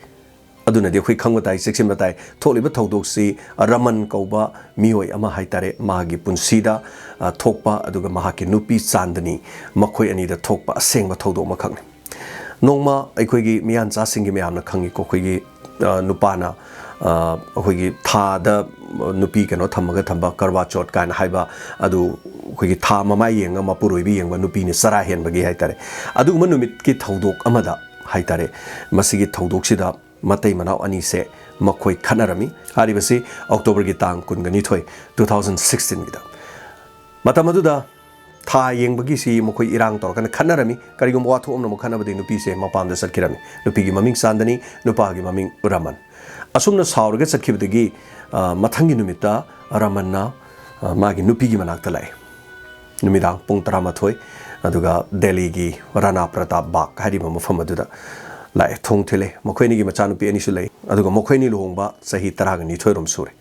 ꯑꯗꯨꯅꯗꯤ ꯑꯩꯈꯣꯏ ꯈꯪꯕ ꯇꯥꯏ, ꯆꯦꯛꯁꯤꯟꯕ ꯇꯥꯏ꯫ ꯊꯣꯛꯂꯤꯕ ꯊꯧꯗꯣꯛꯁꯤ ꯔꯃꯟ ꯀꯧꯕ ꯃꯤꯑꯣꯏ ꯑꯃ ꯍꯥꯏꯇꯥꯔꯦ, ꯃꯥꯒꯤ ꯄꯨꯟꯁꯤꯗ, ꯑ, ꯊꯣꯛꯄ, ꯑꯗꯨꯒ ꯃꯍꯥꯛꯀꯤ ꯅꯨꯄꯤ ꯆꯥꯟꯗꯅꯤ, ꯃꯈꯣꯏ ꯑꯅꯤꯗ ꯊꯣꯛꯄ ꯑꯁꯦꯡꯕ ꯊꯧꯗꯣꯛ ꯑꯃꯈꯛꯅꯤ꯫ ꯅꯣꯡꯃ ꯑꯩꯈꯣꯏꯒꯤ ꯃꯤꯌꯥꯟꯆꯥꯁꯤꯡꯒꯤ ꯃꯌꯥꯝꯅ ꯈꯪꯉꯤꯀꯣ, ꯑꯩꯈꯣꯏꯒꯤ, ꯑ, ꯅꯨꯄꯥꯅ, ꯑ, ꯑꯩꯈꯣꯏꯒꯤ ꯊꯥꯗ, ꯑ, ꯅꯨꯄꯤ ꯀꯩꯅꯣ ꯊꯝꯃꯒ ꯊꯝꯕ, ꯀꯔꯕꯥ ꯆꯧꯊ ꯀꯥꯏꯅ ꯍꯥꯏꯕ, ꯑꯗꯨ ꯑꯩꯈꯣꯏꯒꯤ ꯊꯥ ꯃꯃꯥꯏ ꯌꯦꯡꯉ ꯃꯄꯨꯔꯣꯏꯕ ꯌꯦꯡꯕ ꯅꯨꯄꯤꯅ ꯆꯔꯥ ꯍꯦꯟꯕꯒꯤ ꯍꯥꯏꯇꯥꯔꯦ, ꯑꯗꯨꯒꯨꯝꯕ ꯅꯨꯃꯤꯠꯀꯤ ꯊꯧꯗꯣꯛ ꯑꯃꯗ ꯍꯥꯏꯇꯥꯔꯦ, ꯃꯁꯤꯒꯤ ꯊꯧꯗꯣꯛꯁꯤꯗ ꯃꯇꯩ ꯃꯅꯥꯎ ꯑꯅꯤꯁꯦ ꯃꯈꯣꯏ ꯈꯠꯅꯔꯝꯃꯤ꯫ ꯍꯥꯏꯔꯤꯕꯁꯤ ꯑꯣꯛꯇꯣꯕꯔꯒꯤ ꯇꯥꯡ ꯀꯨꯟꯒ ꯅꯤꯊꯣꯏ, two thousand sixteenꯒꯤꯗ꯫ ꯃꯇꯝ ꯑꯗꯨꯗ ꯊꯥ ꯌꯦꯡꯕꯒꯤꯁꯤ ꯃꯈꯣꯏ ꯏꯔꯥꯡ ꯇꯧꯔꯀꯥꯟꯗ ꯈꯠꯅꯔꯝꯃꯤ꯫ ꯀꯔꯤꯒꯨꯝꯕ ꯋꯥꯊꯣꯛ ꯑꯃꯅ ꯑꯃꯨꯛ ꯈꯠꯅꯕꯗꯒꯤ ꯅꯨꯄꯤꯁꯦ ꯃꯄꯥꯝꯗ ꯆꯠꯈꯤꯔꯝꯃꯤ꯫ ꯅꯨꯄꯤꯒꯤ ꯃꯃꯤꯡ ꯆꯥꯟꯗꯅꯤ, ꯅꯨꯄꯥꯒꯤ ꯃꯃꯤꯡ ꯔꯃꯟ꯫ ꯑꯁꯨꯝꯅ ꯁꯥꯎꯔꯒ ꯆꯠꯈꯤꯕꯗꯒꯤ, ꯑ, ꯃꯊꯪꯒꯤ ꯅꯨꯃꯤꯠꯇ ꯔꯃꯟꯅ, ꯑ, ꯃꯥꯒꯤ ꯅꯨꯄꯤꯒꯤ ꯃꯅꯥꯛꯇ ꯂꯥꯛꯑꯦ꯫ ꯅꯨꯃꯤꯗꯥꯡ ꯄꯨꯡ ꯇꯔꯥꯃꯥꯊꯣꯏ, ꯑꯗꯨꯒ ꯗꯦꯜꯂꯤꯒꯤ ꯔꯥꯅꯥ ꯄ꯭ꯔꯇꯥꯞ ꯕꯥꯒ ꯍꯥꯏꯔꯤꯕ ꯃꯐꯝ ꯑꯗꯨꯗ ꯂꯥꯛꯑꯦ, ꯊꯣꯡ ꯊꯤꯜꯂꯦ꯫ ꯃꯈꯣꯏ ꯑꯅꯤꯒꯤ ꯃꯆꯥꯅꯨꯄꯤ ꯑꯅꯤꯁꯨ ꯂꯩ, ꯑꯗꯨꯒ ꯃꯈꯣꯏ ꯑꯅꯤ ꯂꯨꯍꯣꯡꯕ ꯆꯍꯤ ꯇꯔꯥꯒ ꯅꯤꯊꯣꯏ ꯔꯣꯝ ꯁꯨꯔꯦ꯫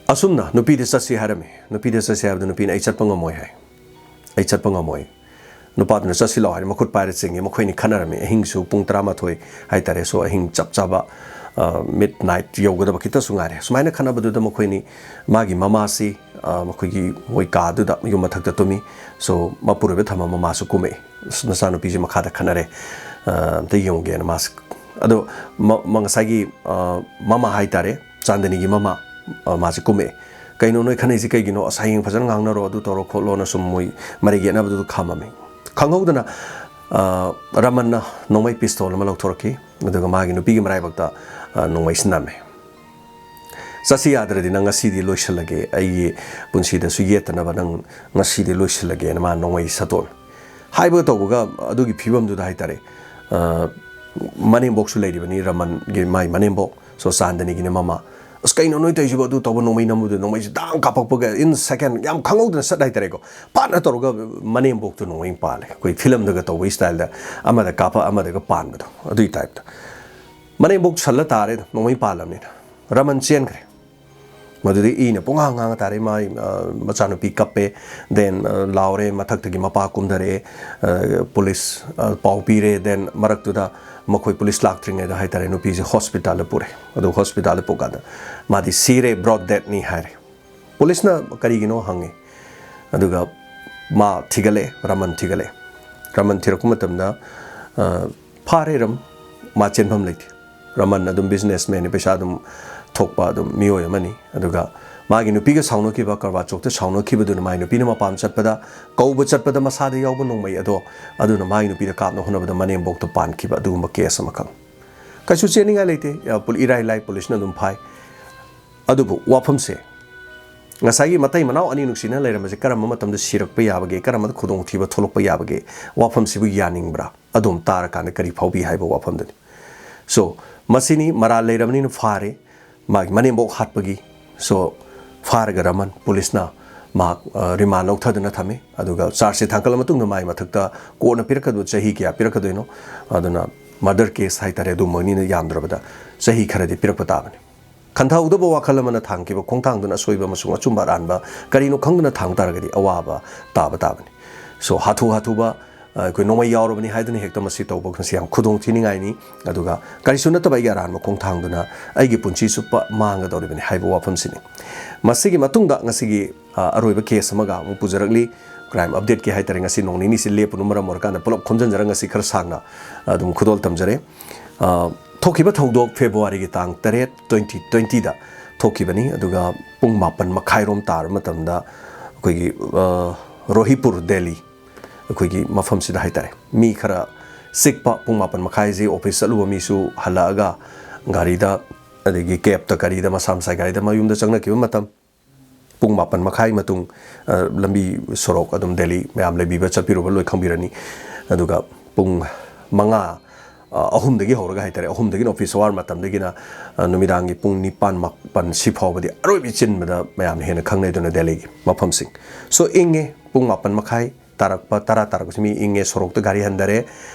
ꯑꯁꯨꯝꯅ ꯅꯨꯄꯤꯗ ꯆꯠꯁꯤ ꯍꯥꯏꯔꯝꯃꯤ꯫ ꯅꯨꯄꯤꯗ ꯆꯠꯁꯤ ꯍꯥꯏꯕꯗ ꯅꯨꯄꯤꯅ, "ꯑꯩ ꯆꯠꯄ ꯉꯝꯃꯣꯏ," ꯍꯥꯏ꯫ "ꯑꯩ ꯆꯠꯄ ꯉꯝꯃꯣꯏ"꯫ ꯅꯨꯄꯥꯗꯨꯅ, "ꯆꯠꯁꯤ ꯂꯥꯛꯑꯣ" ꯍꯥꯏꯔꯦ, ꯃꯈꯨꯠ ꯄꯥꯏꯔ ꯆꯤꯡꯉꯦ꯫ ꯃꯈꯣꯏ ꯑꯅꯤ ꯈꯠꯅꯔꯝꯃꯤ꯫ ꯑꯍꯤꯡꯁꯨ ꯄꯨꯡ ꯇꯔꯥꯃꯥꯊꯣꯏ ꯍꯥꯏꯇꯥꯔꯦ, ꯁꯣ ꯑꯍꯤꯡ ꯆꯞ ꯆꯥꯕ, ꯃꯤꯗ ꯅꯥꯏꯠ ꯌꯧꯒꯗꯕ ꯈꯤꯇꯁꯨ ꯉꯥꯏꯔꯦ꯫ ꯁꯨꯃꯥꯏꯅ ꯈꯟꯅꯕꯗꯨꯗ ꯃꯈꯣꯏꯅꯤ, ꯃꯥꯒꯤ ꯃꯃꯥꯁꯤ, ꯑ, ꯃꯈꯣꯏꯒꯤ ꯃꯣꯏ ꯀꯥꯗꯨꯗ, ꯌꯨꯝ ꯃꯊꯛꯇ ꯇꯨꯝꯃꯤ꯫ So, ꯃꯄꯨꯔꯣꯏꯕ ꯊꯝꯃ ꯃꯃꯥꯁꯨ ꯀꯨꯝꯃꯛꯑꯦ꯫ "ꯑꯁ, ꯅꯆꯥꯅꯨꯄꯤꯁꯦ ꯃꯈꯥꯗ ꯈꯠꯅꯔꯦ, ꯑ, ꯑꯝꯇ ꯌꯦꯡꯉꯨꯒꯦꯅ" ꯃꯥꯁꯦ꯫ ꯑꯗꯣ ꯃ-, ꯃ-, ꯉꯁꯥꯏꯒꯤ, ꯑ, ꯃꯃꯥ ꯍꯥꯏꯇꯥꯔꯦ, ꯆꯥꯟꯗꯅꯤꯒꯤ ꯃꯃꯥ, ꯑ, ꯃꯥꯁꯦ ꯀꯨꯝꯃꯛꯑꯦ꯫ "ꯀꯩꯅꯣ ꯅꯣꯏ ꯈꯠꯅꯩꯁꯦ ꯀꯩꯒꯤꯅꯣ? ꯑꯁ, ꯍꯌꯦꯡ ꯐꯖꯅ ꯉꯥꯡꯅꯔꯣ, ꯑꯗꯨ ꯇꯧꯔꯣ ꯈꯣꯠꯂꯣꯅ" ꯁꯨꯝ ꯃꯣꯏ ꯃꯔꯩ ꯌꯦꯠꯅꯕꯗꯨꯗ ꯈꯥꯝꯃꯝꯃꯦ꯫ ꯈꯪꯍꯧꯗꯅ, ꯑ, ꯔꯃꯟꯅ ꯅꯣꯡꯃꯩ ꯄꯤꯁꯇꯣꯜ ꯑꯃ ꯂꯧꯊꯣꯔꯛꯈꯤ꯫ ꯑꯗꯨꯒ ꯃꯥꯒꯤ ꯅꯨꯄꯤꯒꯤ ꯃꯔꯥꯏꯕꯛꯇ, ꯑ, ꯅꯣꯡꯃꯩꯁꯤ ꯅꯝꯃꯦ꯫ "ꯆꯠꯁꯤ ꯌꯥꯗ꯭ꯔꯗꯤ ꯅꯪ ꯉꯁꯤꯗꯤ ꯂꯣꯏꯁꯤꯜꯂꯒꯦ, ꯑꯩꯒꯤ ꯄꯨꯟꯁꯤꯗꯁꯨ ꯌꯦꯠꯇꯅꯕ ꯅꯪ ꯉꯁꯤꯗꯤ ꯂꯣꯏꯁꯤꯜꯂꯒꯦꯅ" ꯃꯥ ꯅꯣꯡꯃꯩ ꯁꯠꯇꯣꯛꯑꯦ꯫ ꯍꯥꯏꯕꯒ ꯇꯧꯕꯒ ꯑꯗꯨꯒꯤ ꯐꯤꯕꯝꯗꯨꯗ ꯍꯥꯏꯇꯥꯔꯦ, ꯑ, ꯃꯅꯦꯝꯕꯣꯛꯁꯨ ꯂꯩꯔꯤꯕꯅꯤ, ꯔꯃꯟꯒꯤ ꯃꯥꯏ ꯃꯅꯦꯝꯕꯣꯛ, so ꯆꯥꯟꯗꯅꯤꯒꯤꯅ ꯃꯃꯥ꯫ "ꯑꯁ, ꯀꯩꯅꯣ ꯅꯣꯏ ꯇꯧꯔꯤꯁꯤꯕꯣ?" ꯑꯗꯨ ꯇꯧꯕ, ꯅꯣꯡꯃꯩ ꯅꯝꯕꯗꯨ, ꯅꯣꯡꯃꯩꯁꯤ ꯗꯥꯡ ꯀꯥꯞꯄꯛꯄꯒ in second, ꯌꯥꯝ ꯈꯪꯍꯧꯗꯅ ꯁꯠ ꯍꯥꯏꯇꯥꯔꯦꯀꯣ, ꯄꯥꯠꯅ ꯇꯧꯔꯒ ꯃꯅꯦꯝꯕꯣꯛꯇꯨ ꯅꯣꯡꯃꯩ ꯄꯥꯜꯂꯦ꯫ ꯑꯩꯈꯣꯏ ꯐꯤꯂꯝꯗꯒ ꯇꯧꯕꯒꯤ ꯁ꯭ꯇꯥꯏꯜꯗ ꯑꯃꯗ ꯀꯥꯞꯄ ꯑꯃꯗꯒ ꯄꯥꯟꯕꯗꯣ, ꯑꯗꯨꯒꯤ ꯇꯥꯏꯞꯇ꯫ ꯃꯅꯦꯝꯕꯣꯛ ꯁꯜꯂ ꯇꯥꯔꯦ, ꯅꯣꯡꯃꯩ ꯄꯥꯜꯂꯕꯅꯤꯅ꯫ ꯔꯃꯟ ꯆꯦꯟꯈ꯭ꯔꯦ꯫ ꯃꯗꯨꯗꯤ ꯏꯅ ꯄꯨꯡꯍꯥꯡ ꯍꯥꯡꯉ ꯇꯥꯔꯦ꯫ ꯃꯥꯏ, ꯑ, ꯃꯆꯥꯅꯨꯄꯤ ꯀꯞꯄꯦ, then, ꯑ, ꯂꯥꯎꯔꯦ, ꯃꯊꯛꯇꯒꯤ ꯃꯄꯥ ꯀꯨꯝꯊꯔꯛꯑꯦ, ꯑ, ꯄꯨꯂꯤꯁ, ꯑ, ꯄꯥꯎ ꯄꯤꯔꯦ, then ꯃꯔꯛꯇꯨꯗ ꯃꯈꯣꯏ ꯄꯨꯂꯤꯁ ꯂꯥꯛꯇ꯭ꯔꯤꯉꯩꯗ ꯍꯥꯏꯇꯥꯔꯦ, ꯅꯨꯄꯤꯁꯦ ꯍꯣꯁꯄꯤꯇꯥꯜꯗ ꯄꯨꯔꯦ꯫ ꯑꯗꯨ ꯍꯣꯁꯄꯤꯇꯥꯜꯗ ꯄꯨꯀꯥꯟꯗ ꯃꯥꯗꯤ ꯁꯤꯔꯦ, ꯕ꯭ꯔꯣꯗ ꯗꯦꯠꯅꯤ ꯍꯥꯏꯔꯦ꯫ ꯄꯨꯂꯤꯁꯅ ꯀꯔꯤꯒꯤꯅꯣ ꯍꯪꯉꯦ꯫ ꯑꯗꯨꯒ ꯃꯥ ꯊꯤꯒꯠꯂꯛꯑꯦ, ꯔꯃꯟ ꯊꯤꯒꯠꯂꯛꯑꯦ꯫ ꯔꯃꯟ ꯊꯤꯔꯛꯄ ꯃꯇꯝꯗ, ꯑ, ꯐꯥꯔꯦ ꯔꯝ, ꯃꯥ ꯆꯦꯟꯐꯝ ꯂꯩꯇꯦ꯫ ꯔꯃꯟ ꯑꯗꯨꯝ ꯕꯤꯖꯤꯅꯦꯁꯃꯦꯟꯅꯤ, ꯄꯩꯁꯥ ꯑꯗꯨꯝ ꯊꯣꯛꯄ ꯑꯗꯨꯝ ꯃꯤꯑꯣꯏ ꯑꯃꯅꯤ꯫ ꯑꯗꯨꯒ ꯃꯥꯒꯤ ꯅꯨꯄꯤꯒ ꯁꯥꯎꯅꯈꯤꯕ, ꯀꯔꯕꯥꯔ ꯆꯧꯛꯇ ꯁꯥꯎꯅꯈꯤꯕꯗꯨꯅ ꯃꯥꯒꯤ ꯅꯨꯄꯤꯅ ꯃꯄꯥꯝ ꯆꯠꯄꯗ, ꯀꯧꯕ ꯆꯠꯄꯗ ꯃꯁꯥꯗ ꯌꯥꯎꯕ ꯅꯣꯡꯃꯩ ꯑꯗꯣ, ꯑꯗꯨꯅ ꯃꯥꯒꯤ ꯅꯨꯄꯤꯗ ꯀꯥꯞꯅ ꯍꯣꯠꯅꯕꯗ ꯃꯅꯦꯝꯕꯣꯛꯇ ꯄꯥꯟꯈꯤꯕ ꯑꯗꯨꯒꯨꯝꯕ ꯀꯦꯁ ꯑꯃꯈꯛ꯫ ꯀꯩꯁꯨ ꯆꯦꯟꯅꯤꯡꯉꯥꯏ ꯂꯩꯇꯦ, ꯑ, ꯄꯨ-, ꯏꯔꯥꯏ ꯂꯥꯏ ꯄꯨꯂꯤꯁꯅ ꯑꯗꯨꯝ ꯐꯥꯏ꯫ ꯑꯗꯨꯕꯨ ꯋꯥꯐꯝꯁꯦ, ꯉꯁꯥꯏꯒꯤ ꯃꯇꯩ ꯃꯅꯥꯎ ꯑꯅꯤ ꯅꯨꯡꯁꯤꯅ ꯂꯩꯔꯝꯕꯁꯦ ꯀꯔꯝꯕ ꯃꯇꯝꯗ ꯁꯤꯔꯛꯄ ꯌꯥꯕꯒꯦ, ꯀꯔꯝꯕ ꯈꯨꯗꯣꯡꯊꯤꯕ ꯊꯣꯛꯂꯛꯄ ꯌꯥꯕꯒꯦ, ꯋꯥꯐꯝꯁꯤꯕꯨ ꯌꯥꯅꯤꯡꯕ꯭ꯔꯥ? ꯑꯗꯨꯝ ꯇꯥꯔꯀꯥꯟꯗ ꯀꯔꯤ ꯐꯥꯎꯕꯤ ꯍꯥꯏꯕ ꯋꯥꯐꯝꯗꯨꯅꯤ꯫ So, ꯃꯁꯤꯅꯤ, ꯃꯔꯥꯜ ꯂꯩꯔꯕꯅꯤꯅ ꯐꯥꯔꯦ, ꯃꯥꯒꯤ ꯃꯅꯦꯝꯕꯣꯛ ꯍꯥꯠꯄꯒꯤ꯫ So, ꯐꯥꯔꯒ ꯔꯃꯟ ꯄꯨꯂꯤꯁꯅ ꯃꯍꯥꯛ, ꯑ, ꯔꯤꯃꯥꯟ ꯂꯧꯊꯗꯨꯅ ꯊꯝꯃꯤ꯫ ꯑꯗꯨꯒ ꯆꯥꯔꯖꯁꯦ ꯊꯥꯡꯒꯠꯂ ꯃꯇꯨꯡꯗ ꯃꯥꯒꯤ ꯃꯊꯛꯇ ꯀꯣꯔꯠꯅ ꯄꯤꯔꯛꯀꯗꯕ ꯆꯍꯤ ꯀꯌꯥ ꯄꯤꯔꯛꯀꯗꯣꯏꯅꯣ? ꯑꯗꯨꯅ ꯃꯔꯗꯔ ꯀꯦꯁ ꯍꯥꯏꯇꯥꯔꯦ, ꯑꯗꯨꯝꯕꯅꯤꯅ ꯌꯥꯝꯗ꯭ꯔꯕꯗ ꯆꯍꯤ ꯈꯔꯗꯤ ꯄꯤꯔꯛꯄ ꯇꯥꯕꯅꯤ꯫ ꯈꯟꯊꯍꯧꯗꯕ ꯋꯥꯈꯜ ꯑꯃꯅ ꯊꯥꯡꯈꯤꯕ ꯈꯣꯡꯊꯥꯡꯗꯨꯅ ꯑꯁꯣꯏꯕ ꯑꯃꯁꯨꯡ ꯑꯆꯨꯝꯕ ꯑꯔꯥꯟꯕ ꯀꯔꯤꯅꯣ ꯈꯪꯗꯅ ꯊꯥꯡ ꯇꯥꯔꯒꯗꯤ ꯑꯋꯥꯕ ꯇꯥꯕ ꯇꯥꯕꯅꯤ꯫ So, ꯍꯥꯊꯨ ꯍꯥꯊꯨꯕ, ꯑꯩꯈꯣꯏ ꯅꯣꯡꯃꯩ ꯌꯥꯎꯔꯕꯅꯤ ꯍꯥꯏꯗꯨꯅ ꯍꯦꯛꯇ ꯃꯁꯤ ꯇꯧꯕ ꯉꯁꯤ ꯌꯥꯝ ꯈꯨꯗꯣꯡꯊꯤꯅꯤꯡꯉꯥꯏꯅꯤ꯫ ꯑꯗꯨꯒ ꯀꯔꯤꯁꯨ ꯅꯠꯇꯕ ꯑꯩꯒꯤ ꯑꯔꯥꯟꯕ ꯈꯣꯡꯊꯥꯡꯗꯨꯅ ꯑꯩꯒꯤ ꯄꯨꯟꯁꯤ ꯆꯨꯞꯄ ꯃꯥꯡꯒꯗꯧꯔꯤꯕꯅꯤ ꯍꯥꯏꯕ ꯋꯥꯐꯝꯁꯤꯅꯤ꯫ ꯃꯁꯤꯒꯤ ꯃꯇꯨꯡꯗ ꯉꯁꯤꯒꯤ, ꯑ, ꯑꯔꯣꯏꯕ ꯀꯦꯁ ꯑꯃꯒ ꯑꯃꯨꯛ ꯄꯨꯖꯔꯛꯂꯤ꯫ ꯀ꯭ꯔꯥꯏꯝ ꯑꯞꯗꯦꯠꯀꯤ ꯍꯥꯏꯇꯥꯔꯦ, ꯉꯁꯤ ꯅꯣꯡ ꯅꯤꯅꯤꯁꯤ ꯂꯦꯞꯄꯨꯅ ꯃꯔꯝ ꯑꯣꯏꯔꯀꯥꯟꯗ ꯄꯨꯂꯞ ꯈꯣꯝꯖꯤꯟꯖꯔꯒ ꯉꯁꯤ ꯈꯔ ꯁꯥꯡꯅ ꯑꯗꯨꯝ ꯈꯨꯗꯣꯜ ꯇꯝꯖꯔꯦ꯫ ꯑ, ꯊꯣꯛꯈꯤꯕ ꯊꯧꯗꯣꯛ ꯐꯦꯕ꯭ꯔꯨꯋꯥꯔꯤꯒꯤ ꯇꯥꯡ ꯇꯔꯦꯠ, twenty twentyꯗ ꯊꯣꯛꯈꯤꯕꯅꯤ꯫ ꯑꯗꯨꯒ ꯄꯨꯡ ꯃꯥꯄꯟ ꯃꯈꯥꯏꯔꯣꯝ ꯇꯥꯔꯕ ꯃꯇꯝꯗ ꯑꯩꯈꯣꯏꯒꯤ, ꯑ, ꯔꯣꯍꯤꯄꯨꯔ, ꯗꯦꯜꯂꯤ, ꯑꯩꯈꯣꯏꯒꯤ ꯃꯐꯝꯁꯤꯗ ꯍꯥꯏꯇꯥꯔꯦ, ꯃꯤ ꯈꯔ ꯆꯤꯛꯄ, ꯄꯨꯡ ꯃꯥꯄꯟ ꯃꯈꯥꯏꯁꯤ ꯑꯣꯐꯤꯁ ꯆꯠꯂꯨꯕ ꯃꯤꯁꯨ ꯍꯜꯂꯛꯑꯒ ꯒꯥꯔꯤꯗ, ꯑꯗꯒꯤ ꯀꯦꯞꯇ, ꯀꯔꯤꯗ, ꯃꯁꯥ ꯃꯁꯥ ꯒꯥꯔꯤꯗ ꯃꯌꯨꯝꯗ ꯆꯪꯅꯈꯤꯕ ꯃꯇꯝ, ꯄꯨꯡ ꯃꯥꯄꯟ ꯃꯈꯥꯏ ꯃꯇꯨꯡ, ꯑ, ꯂꯝꯕꯤ ꯁꯣꯔꯣꯛ ꯑꯗꯨꯝ ꯗꯦꯜꯂꯤ ꯃꯌꯥꯝ ꯂꯩꯕꯤꯕ ꯆꯠꯄꯤꯔꯨꯕ ꯂꯣꯏ ꯈꯪꯕꯤꯔꯅꯤ꯫ ꯑꯗꯨꯒ ꯄꯨꯡ ꯃꯉꯥ, ꯑ, ꯑꯍꯨꯝꯗꯒꯤ ꯍꯧꯔꯒ ꯍꯥꯏꯇꯥꯔꯦ, ꯑꯍꯨꯝꯗꯒꯤꯅ ꯑꯣꯐꯤꯁ ꯑꯋꯥꯔ ꯃꯇꯝꯗꯒꯤꯅ, ꯑ, ꯅꯨꯃꯤꯗꯥꯡꯒꯤ ꯄꯨꯡ ꯅꯤꯄꯥꯟ ꯃꯥꯄꯟ ꯁꯤ ꯐꯥꯎꯕꯗꯤ ꯑꯔꯣꯏꯕꯤ ꯆꯤꯟꯕꯗ ꯃꯌꯥꯝꯅ ꯍꯦꯟꯅ ꯈꯪꯅꯩꯗꯅ ꯗꯦꯜꯂꯤꯒꯤ ꯃꯐꯝꯁꯤꯡ꯫ So, ꯏꯪꯉꯦ, ꯄꯨꯡ ꯃꯥꯄꯟ ꯃꯈꯥꯏ ꯇꯥꯔꯛꯄ, ꯇꯔꯥ ꯇꯥꯔꯛꯄꯁꯤ ꯃꯤ ꯏꯪꯉꯦ, ꯁꯣꯔꯣꯛꯇ ꯒꯥꯔꯤ ꯍꯟꯊꯔꯦ,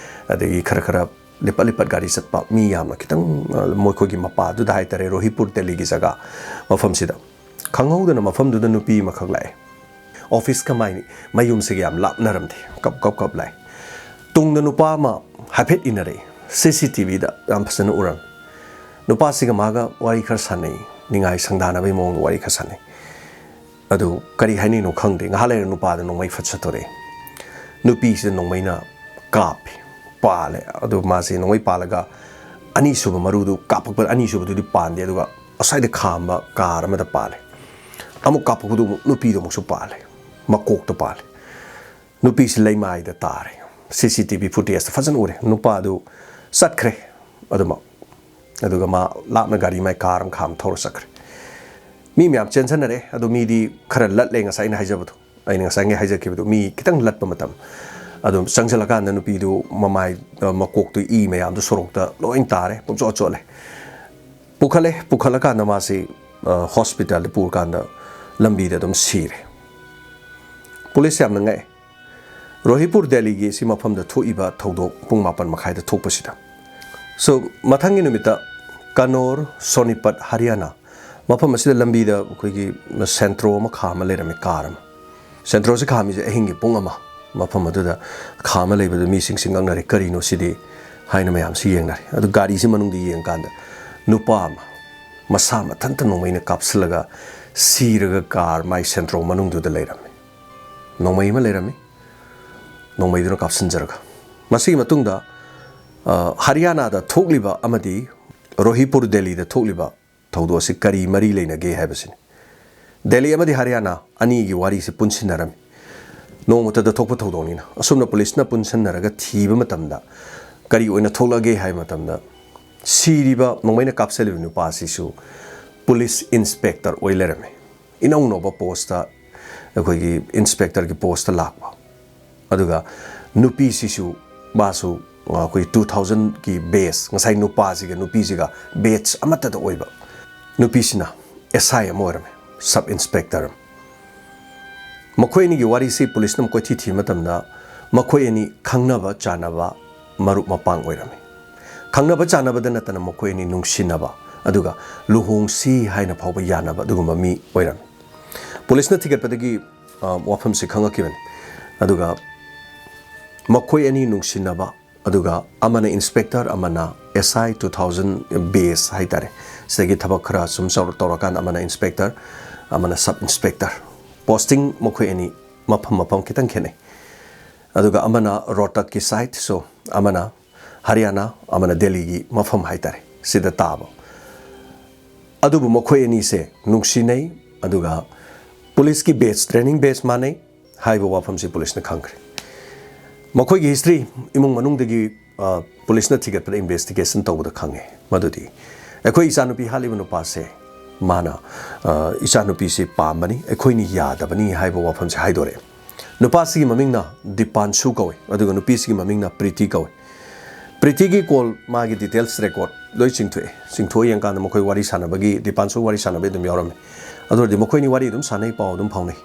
ꯑꯗꯒꯤ ꯈꯔ ꯈꯔ ꯂꯤꯄꯠ ꯂꯤꯄꯠ ꯒꯥꯔꯤ ꯆꯠꯄ, ꯃꯤ ꯌꯥꯝꯅ ꯈꯤꯇꯪ, ꯑ, ꯃꯈꯣꯏꯒꯤ ꯃꯄꯥꯗꯨꯗ ꯍꯥꯏꯇꯥꯔꯦ, ꯔꯣꯍꯤꯄꯨꯔ ꯗꯦꯜꯂꯤꯒꯤ ꯖꯒꯥ ꯃꯐꯝꯁꯤꯗ꯫ ꯈꯪꯍꯧꯗꯅ ꯃꯐꯝꯗꯨꯗ ꯅꯨꯄꯤ ꯑꯃꯈꯛ ꯂꯥꯛꯑꯦ꯫ ꯑꯣꯐꯤꯁꯀ ꯃꯥꯏ ꯃꯌꯨꯝꯁꯤꯒ ꯌꯥꯝ ꯂꯥꯞꯅꯔꯝꯗꯦ꯫ ꯀꯞ ꯀꯞ ꯀꯞ ꯂꯥꯛꯑꯦ꯫ ꯇꯨꯡꯗ ꯅꯨꯄꯥ ꯑꯃ ꯍꯥꯏꯐꯦꯠ ꯏꯟꯅꯔꯛꯏ꯫ ꯁꯤ ꯁꯤ ꯇꯤ ꯚꯤꯗ ꯌꯥꯝ ꯐꯖꯅ ꯎꯔꯝꯃꯤ꯫ ꯅꯨꯄꯥꯁꯤꯒ ꯃꯥꯒ ꯋꯥꯔꯤ ꯈꯔ ꯁꯥꯟꯅꯩ꯫ ꯅꯤꯡꯉꯥꯏ ꯁꯪꯗꯥꯅꯕꯒꯤ ꯃꯑꯣꯡꯗ ꯋꯥꯔꯤ ꯈꯔ ꯁꯥꯟꯅꯩ꯫ ꯑꯗꯨ ꯀꯔꯤ ꯍꯥꯏꯅꯤꯡꯅꯣ ꯈꯪꯗꯦ꯫ ꯉꯥꯏꯍꯥꯛ ꯂꯩꯔ ꯅꯨꯄꯥꯗ ꯅꯣꯡꯃꯩ ꯐꯠ ꯁꯠꯇꯣꯔꯛꯑꯦ꯫ ꯅꯨꯄꯤꯁꯤꯗ ꯅꯣꯡꯃꯩꯅ ꯀꯥꯞꯄꯦ, ꯄꯥꯜꯂꯦ꯫ ꯑꯗꯨ ꯃꯥꯁꯦ ꯅꯣꯡꯃꯩ ꯄꯥꯜꯂꯒ ꯑꯅꯤꯁꯨꯕ ꯃꯔꯨꯗꯨ ꯀꯥꯞꯄꯛꯄ, ꯑꯅꯤꯁꯨꯕꯗꯨꯗꯤ ꯄꯥꯟꯗꯦ, ꯑꯗꯨꯒ ꯑꯁ꯭ꯋꯥꯏꯗ ꯈꯥꯝꯕ ꯀꯥꯔ ꯑꯃꯗ ꯄꯥꯜꯂꯦ꯫ ꯑꯃꯨꯛ ꯀꯥꯞꯄꯛꯄꯗꯨ ꯑꯃꯨꯛ ꯅꯨꯄꯤꯗꯣ ꯑꯃꯨꯛꯁꯨ ꯄꯥꯜꯂꯦ, ꯃꯀꯣꯛꯇ ꯄꯥꯜꯂꯦ꯫ ꯅꯨꯄꯤꯁꯤ ꯂꯩꯃꯥꯏꯗ ꯇꯥꯔꯦ꯫ ꯁꯤ ꯁꯤ ꯇꯤ ꯚꯤ ꯐꯨꯇꯦꯖꯇ ꯐꯖꯅ ꯎꯔꯦ꯫ ꯅꯨꯄꯥꯗꯨ ꯆꯠꯈ꯭ꯔꯦ ꯑꯗꯨꯃꯛ꯫ ꯑꯗꯨꯒ ꯃꯥ ꯂꯥꯞꯅ ꯒꯥꯔꯤ ꯃꯥꯏ ꯀꯥꯔ ꯑꯃ ꯈꯥꯝ ꯊꯧꯔ ꯆꯠꯈ꯭ꯔꯦ꯫ ꯃꯤ ꯃꯌꯥꯝ ꯆꯦꯟꯁꯟꯅꯔꯦ꯫ ꯑꯗꯣ ꯃꯤꯗꯤ ꯈꯔ ꯂꯠꯂꯦ, ꯉꯁꯥꯏ ꯑꯩꯅ ꯍꯥꯏꯖꯕꯗꯣ, ꯑꯩꯅ ꯉꯁꯥꯏ ꯍꯥꯏꯖꯈꯤꯕꯗꯣ, ꯃꯤ ꯈꯤꯇꯪ ꯂꯠꯄ ꯃꯇꯝ꯫ ꯑꯗꯨꯝ ꯆꯪꯁꯤꯜꯂꯀꯥꯟꯗ ꯅꯨꯄꯤꯗꯨ ꯃꯃꯥꯏ, ꯑ, ꯃꯀꯣꯛꯇꯨ ꯏ ꯃꯌꯥꯝꯗꯨ ꯁꯣꯔꯣꯛꯇ ꯂꯣꯏ ꯇꯥꯔꯦ, ꯄꯨꯡꯆꯣꯠ ꯆꯣꯠꯂꯦ꯫ ꯄꯨꯈꯠꯂꯦ, ꯄꯨꯈꯠꯂꯀꯥꯟꯗ ꯃꯥꯁꯤ, ꯑ, ꯍꯣꯁꯄꯤꯇꯥꯜꯗ ꯄꯨꯔꯀꯥꯟꯗ ꯂꯝꯕꯤꯗ ꯑꯗꯨꯝ ꯁꯤꯔꯦ꯫ ꯄꯨꯂꯤꯁ ꯌꯥꯝꯅ ꯉꯛꯑꯦ꯫ ꯔꯣꯍꯤꯄꯨꯔ, ꯗꯦꯜꯂꯤꯒꯤ ꯁꯤ ꯃꯐꯝꯗ ꯊꯣꯛꯏꯕ ꯊꯧꯗꯣꯛ ꯄꯨꯡ ꯃꯥꯄꯟ ꯃꯈꯥꯏꯗ ꯊꯣꯛꯄꯁꯤꯗ꯫ So, ꯃꯊꯪꯒꯤ ꯅꯨꯃꯤꯠꯇ ꯀꯅꯣꯔ, ꯁꯣꯅꯤꯄꯠ, ꯍꯔꯤꯌꯥꯅꯥ, ꯃꯐꯝ ꯑꯁꯤꯗ ꯂꯝꯕꯤꯗ ꯑꯩꯈꯣꯏꯒꯤ ꯁꯦꯟꯇ꯭ꯔꯣ ꯑꯃ ꯈꯥꯝꯃ ꯂꯩꯔꯝꯃꯦ, ꯀꯥꯔ ꯑꯃ꯫ ꯁꯦꯟꯇ꯭ꯔꯣꯁꯤ ꯈꯥꯝꯃꯤꯁꯦ ꯑꯍꯤꯡꯒꯤ ꯄꯨꯡ ꯑꯃ꯫ ꯃꯐꯝ ꯑꯗꯨꯗ ꯈꯥ ꯑꯃ ꯂꯩꯕꯗꯨ ꯃꯤꯁꯤꯡꯁꯤ ꯉꯛꯅꯔꯦ, "ꯀꯔꯤꯅꯣ ꯁꯤꯗꯤ?" ꯍꯥꯏꯅ ꯃꯌꯥꯝꯁꯤ ꯌꯦꯡꯅꯔꯦ꯫ ꯑꯗꯨ ꯒꯥꯔꯤꯁꯤ ꯃꯅꯨꯡꯗ ꯌꯦꯡꯀꯥꯟꯗ ꯅꯨꯄꯥ ꯑꯃ ꯃꯁꯥ ꯃꯊꯟꯇ ꯅꯣꯡꯃꯩꯅ ꯀꯥꯞꯁꯤꯜꯂꯒ ꯁꯤꯔꯒ ꯀꯥꯔ ꯃꯥꯏ ꯁꯦꯟꯇ꯭ꯔꯣ ꯃꯅꯨꯡꯗꯨꯗ ꯂꯩꯔꯝꯃꯤ꯫ ꯅꯣꯡꯃꯩ ꯑꯃ ꯂꯩꯔꯝꯃꯤ, ꯅꯣꯡꯃꯩꯗꯨꯅ ꯀꯥꯞꯁꯤꯟꯖꯔꯒ꯫ ꯃꯁꯤꯒꯤ ꯃꯇꯨꯡꯗ, ꯑ, ꯍꯔꯤꯌꯥꯅꯥꯗ ꯊꯣꯛꯂꯤꯕ ꯑꯃꯗꯤ ꯔꯣꯍꯤꯄꯨꯔ, ꯗꯦꯜꯂꯤꯗ ꯊꯣꯛꯂꯤꯕ ꯊꯧꯗꯣꯛ ꯑꯁꯤ ꯀꯔꯤ ꯃꯔꯤ ꯂꯩꯅꯒꯦ ꯍꯥꯏꯕꯁꯤꯅꯤ꯫ ꯗꯦꯜꯂꯤ ꯑꯃꯗꯤ ꯍꯔꯤꯌꯥꯅꯥ ꯑꯅꯤꯒꯤ ꯋꯥꯔꯤꯁꯤ ꯄꯨꯟꯁꯤꯟꯅꯔꯝꯃꯤ꯫ ꯅꯣꯡꯃꯇꯗ ꯊꯣꯛꯄ ꯊꯧꯗꯣꯛꯅꯤꯅ꯫ ꯑꯁꯨꯝꯅ ꯄꯨꯂꯤꯁꯅ ꯄꯨꯟꯁꯤꯟꯅꯔꯒ ꯊꯤꯕ ꯃꯇꯝꯗ ꯀꯔꯤ ꯑꯣꯏꯅ ꯊꯣꯛꯂꯛꯒꯦ ꯍꯥꯏꯕ ꯃꯇꯝꯗ, ꯁꯤꯔꯤꯕ ꯅꯣꯡꯃꯩꯅ ꯀꯥꯞꯁꯤꯜꯂꯤꯕ ꯅꯨꯄꯥ ꯑꯁꯤꯁꯨ ꯄꯨꯂꯤꯁ ꯏꯟꯁꯄꯦꯛꯇꯔ ꯑꯣꯏ ꯂꯩꯔꯝꯃꯤ꯫ ꯏꯅꯧ ꯅꯧꯕ ꯄꯣꯁꯇ, ꯑꯩꯈꯣꯏꯒꯤ ꯏꯟꯁꯄꯦꯛꯇꯔꯒꯤ ꯄꯣꯁꯇ ꯂꯥꯛꯄ꯫ ꯑꯗꯨꯒ ꯅꯨꯄꯤꯁꯤꯁꯨ, ꯃꯥꯁꯨ, ꯑ, ꯑꯩꯈꯣꯏ two thousandꯒꯤ batch, ꯉꯁꯥꯏ ꯅꯨꯄꯥꯁꯤꯒ ꯅꯨꯄꯤꯁꯤꯒ batch ꯑꯃꯠꯇꯗ ꯑꯣꯏꯕ꯫ ꯅꯨꯄꯤꯁꯤꯅ S I ꯑꯃ ꯑꯣꯏꯔꯝꯃꯦ, sub inspector ꯑꯃ꯫ ꯃꯈꯣꯏ ꯑꯅꯤꯒꯤ ꯋꯥꯔꯤꯁꯤ ꯄꯨꯂꯤꯁꯅ ꯀꯣꯏꯊꯤ ꯊꯤꯕ ꯃꯇꯝꯗ, ꯃꯈꯣꯏ ꯑꯅꯤ ꯈꯪꯅꯕ ꯆꯥꯟꯅꯕ ꯃꯔꯨꯞ ꯃꯄꯥꯡ ꯑꯣꯏꯔꯝꯃꯤ꯫ ꯈꯪꯅꯕ ꯆꯥꯟꯅꯕꯗ ꯅꯠꯇꯅ ꯃꯈꯣꯏ ꯑꯅꯤ ꯅꯨꯡꯁꯤꯅꯕ, ꯑꯗꯨꯒ ꯂꯨꯍꯣꯡꯁꯤ ꯍꯥꯏꯅ ꯐꯥꯎꯕ ꯌꯥꯅꯕ ꯑꯗꯨꯒꯨꯝꯕ ꯃꯤ ꯑꯣꯏꯔꯝꯃꯤ꯫ ꯄꯨꯂꯤꯁꯅ ꯊꯤꯒꯠꯄꯗꯒꯤ, ꯑ, ꯋꯥꯐꯝꯁꯤ ꯈꯪꯉꯛꯈꯤꯕꯅꯤ꯫ ꯑꯗꯨꯒ ꯃꯈꯣꯏ ꯑꯅꯤ ꯅꯨꯡꯁꯤꯅꯕ, ꯑꯗꯨꯒ ꯑꯃꯅ ꯏꯟꯁꯄꯦꯛꯇꯔ, ꯑꯃꯅ S I two thousand batch ꯍꯥꯏꯇꯥꯔꯦ, ꯁꯤꯗꯒꯤ ꯊꯕꯛ ꯈꯔ ꯁꯨꯝ ꯆꯥꯎ-, ꯇꯧꯔꯀꯥꯟꯗ ꯑꯃꯅ ꯏꯟꯁꯄꯦꯛꯇꯔ, ꯑꯃꯅ ꯁꯕ ꯏꯟꯁꯄꯦꯛꯇꯔ꯫ ꯄꯣꯁꯇꯤꯡ ꯃꯈꯣꯏ ꯑꯅꯤ ꯃꯐꯝ ꯃꯐꯝ ꯈꯤꯇꯪ ꯈꯦꯠꯅꯩ꯫ ꯑꯗꯨꯒ ꯑꯃꯅ ꯔꯣꯍꯇꯛꯀꯤ side, so ꯑꯃꯅ ꯍꯔꯤꯌꯥꯅꯥ, ꯑꯃꯅ ꯗꯦꯜꯂꯤꯒꯤ ꯃꯐꯝ ꯍꯥꯏꯇꯥꯔꯦ, ꯁꯤꯗ ꯇꯥꯕ꯫ ꯑꯗꯨꯕꯨ ꯃꯈꯣꯏ ꯑꯅꯤꯁꯦ ꯅꯨꯡꯁꯤꯅꯩ, ꯑꯗꯨꯒ ꯄꯨꯂꯤꯁꯀꯤ batch, training batch ꯃꯥꯟꯅꯩ ꯍꯥꯏꯕ ꯋꯥꯐꯝꯁꯤ ꯄꯨꯂꯤꯁꯅ ꯈꯪꯈ꯭ꯔꯦ꯫ ꯃꯈꯣꯏꯒꯤ history, ꯏꯃꯨꯡ ꯃꯅꯨꯡꯗꯒꯤ, ꯑ, ꯄꯨꯂꯤꯁꯅ ꯊꯤꯒꯠꯄꯗ, investigation ꯇꯧꯕꯗ ꯈꯪꯉꯦ ꯃꯗꯨꯗꯤ ꯑꯩꯈꯣꯏ ꯏꯆꯥꯅꯨꯄꯤ ꯍꯥꯠꯂꯤꯕ ꯅꯨꯄꯥꯁꯦ, ꯃꯥꯅ, ꯑ, ꯏꯆꯥꯅꯨꯄꯤꯁꯤ ꯄꯥꯝꯕꯅꯤ, ꯑꯩꯈꯣꯏꯅ ꯌꯥꯗꯕꯅꯤ ꯍꯥꯏꯕ ꯋꯥꯐꯝꯁꯦ ꯍꯥꯏꯗꯣꯔꯛꯑꯦ꯫ ꯅꯨꯄꯥꯁꯤꯒꯤ ꯃꯃꯤꯡꯅ ꯗꯤꯄꯥꯟꯁꯨ ꯀꯧꯏ, ꯑꯗꯨꯒ ꯅꯨꯄꯤꯁꯤꯒꯤ ꯃꯃꯤꯡꯅ ꯄ꯭ꯔꯤꯇꯤ ꯀꯧꯏ꯫ ꯄ꯭ꯔꯤꯇꯤꯒꯤ call, ꯃꯥꯒꯤ details record ꯂꯣꯏ ꯆꯤꯡꯊꯣꯛꯑꯦ꯫ ꯆꯤꯡꯊꯣꯛꯑ ꯌꯦꯡꯀꯥꯟꯗ ꯃꯈꯣꯏ ꯋꯥꯔꯤ ꯁꯥꯟꯅꯕꯒꯤ, ꯗꯤꯄꯥꯟꯁꯨ ꯋꯥꯔꯤ ꯁꯥꯟꯅꯕꯒꯤ ꯑꯗꯨꯝ ꯌꯥꯎꯔꯝꯃꯦ꯫ ꯑꯗꯨ ꯑꯣꯏꯔꯗꯤ ꯃꯈꯣꯏꯅꯤ ꯋꯥꯔꯤ ꯑꯗꯨꯝ ꯁꯥꯟꯅꯩ, ꯄꯥꯎ ꯑꯗꯨꯝ ꯐꯥꯎꯅꯩ꯫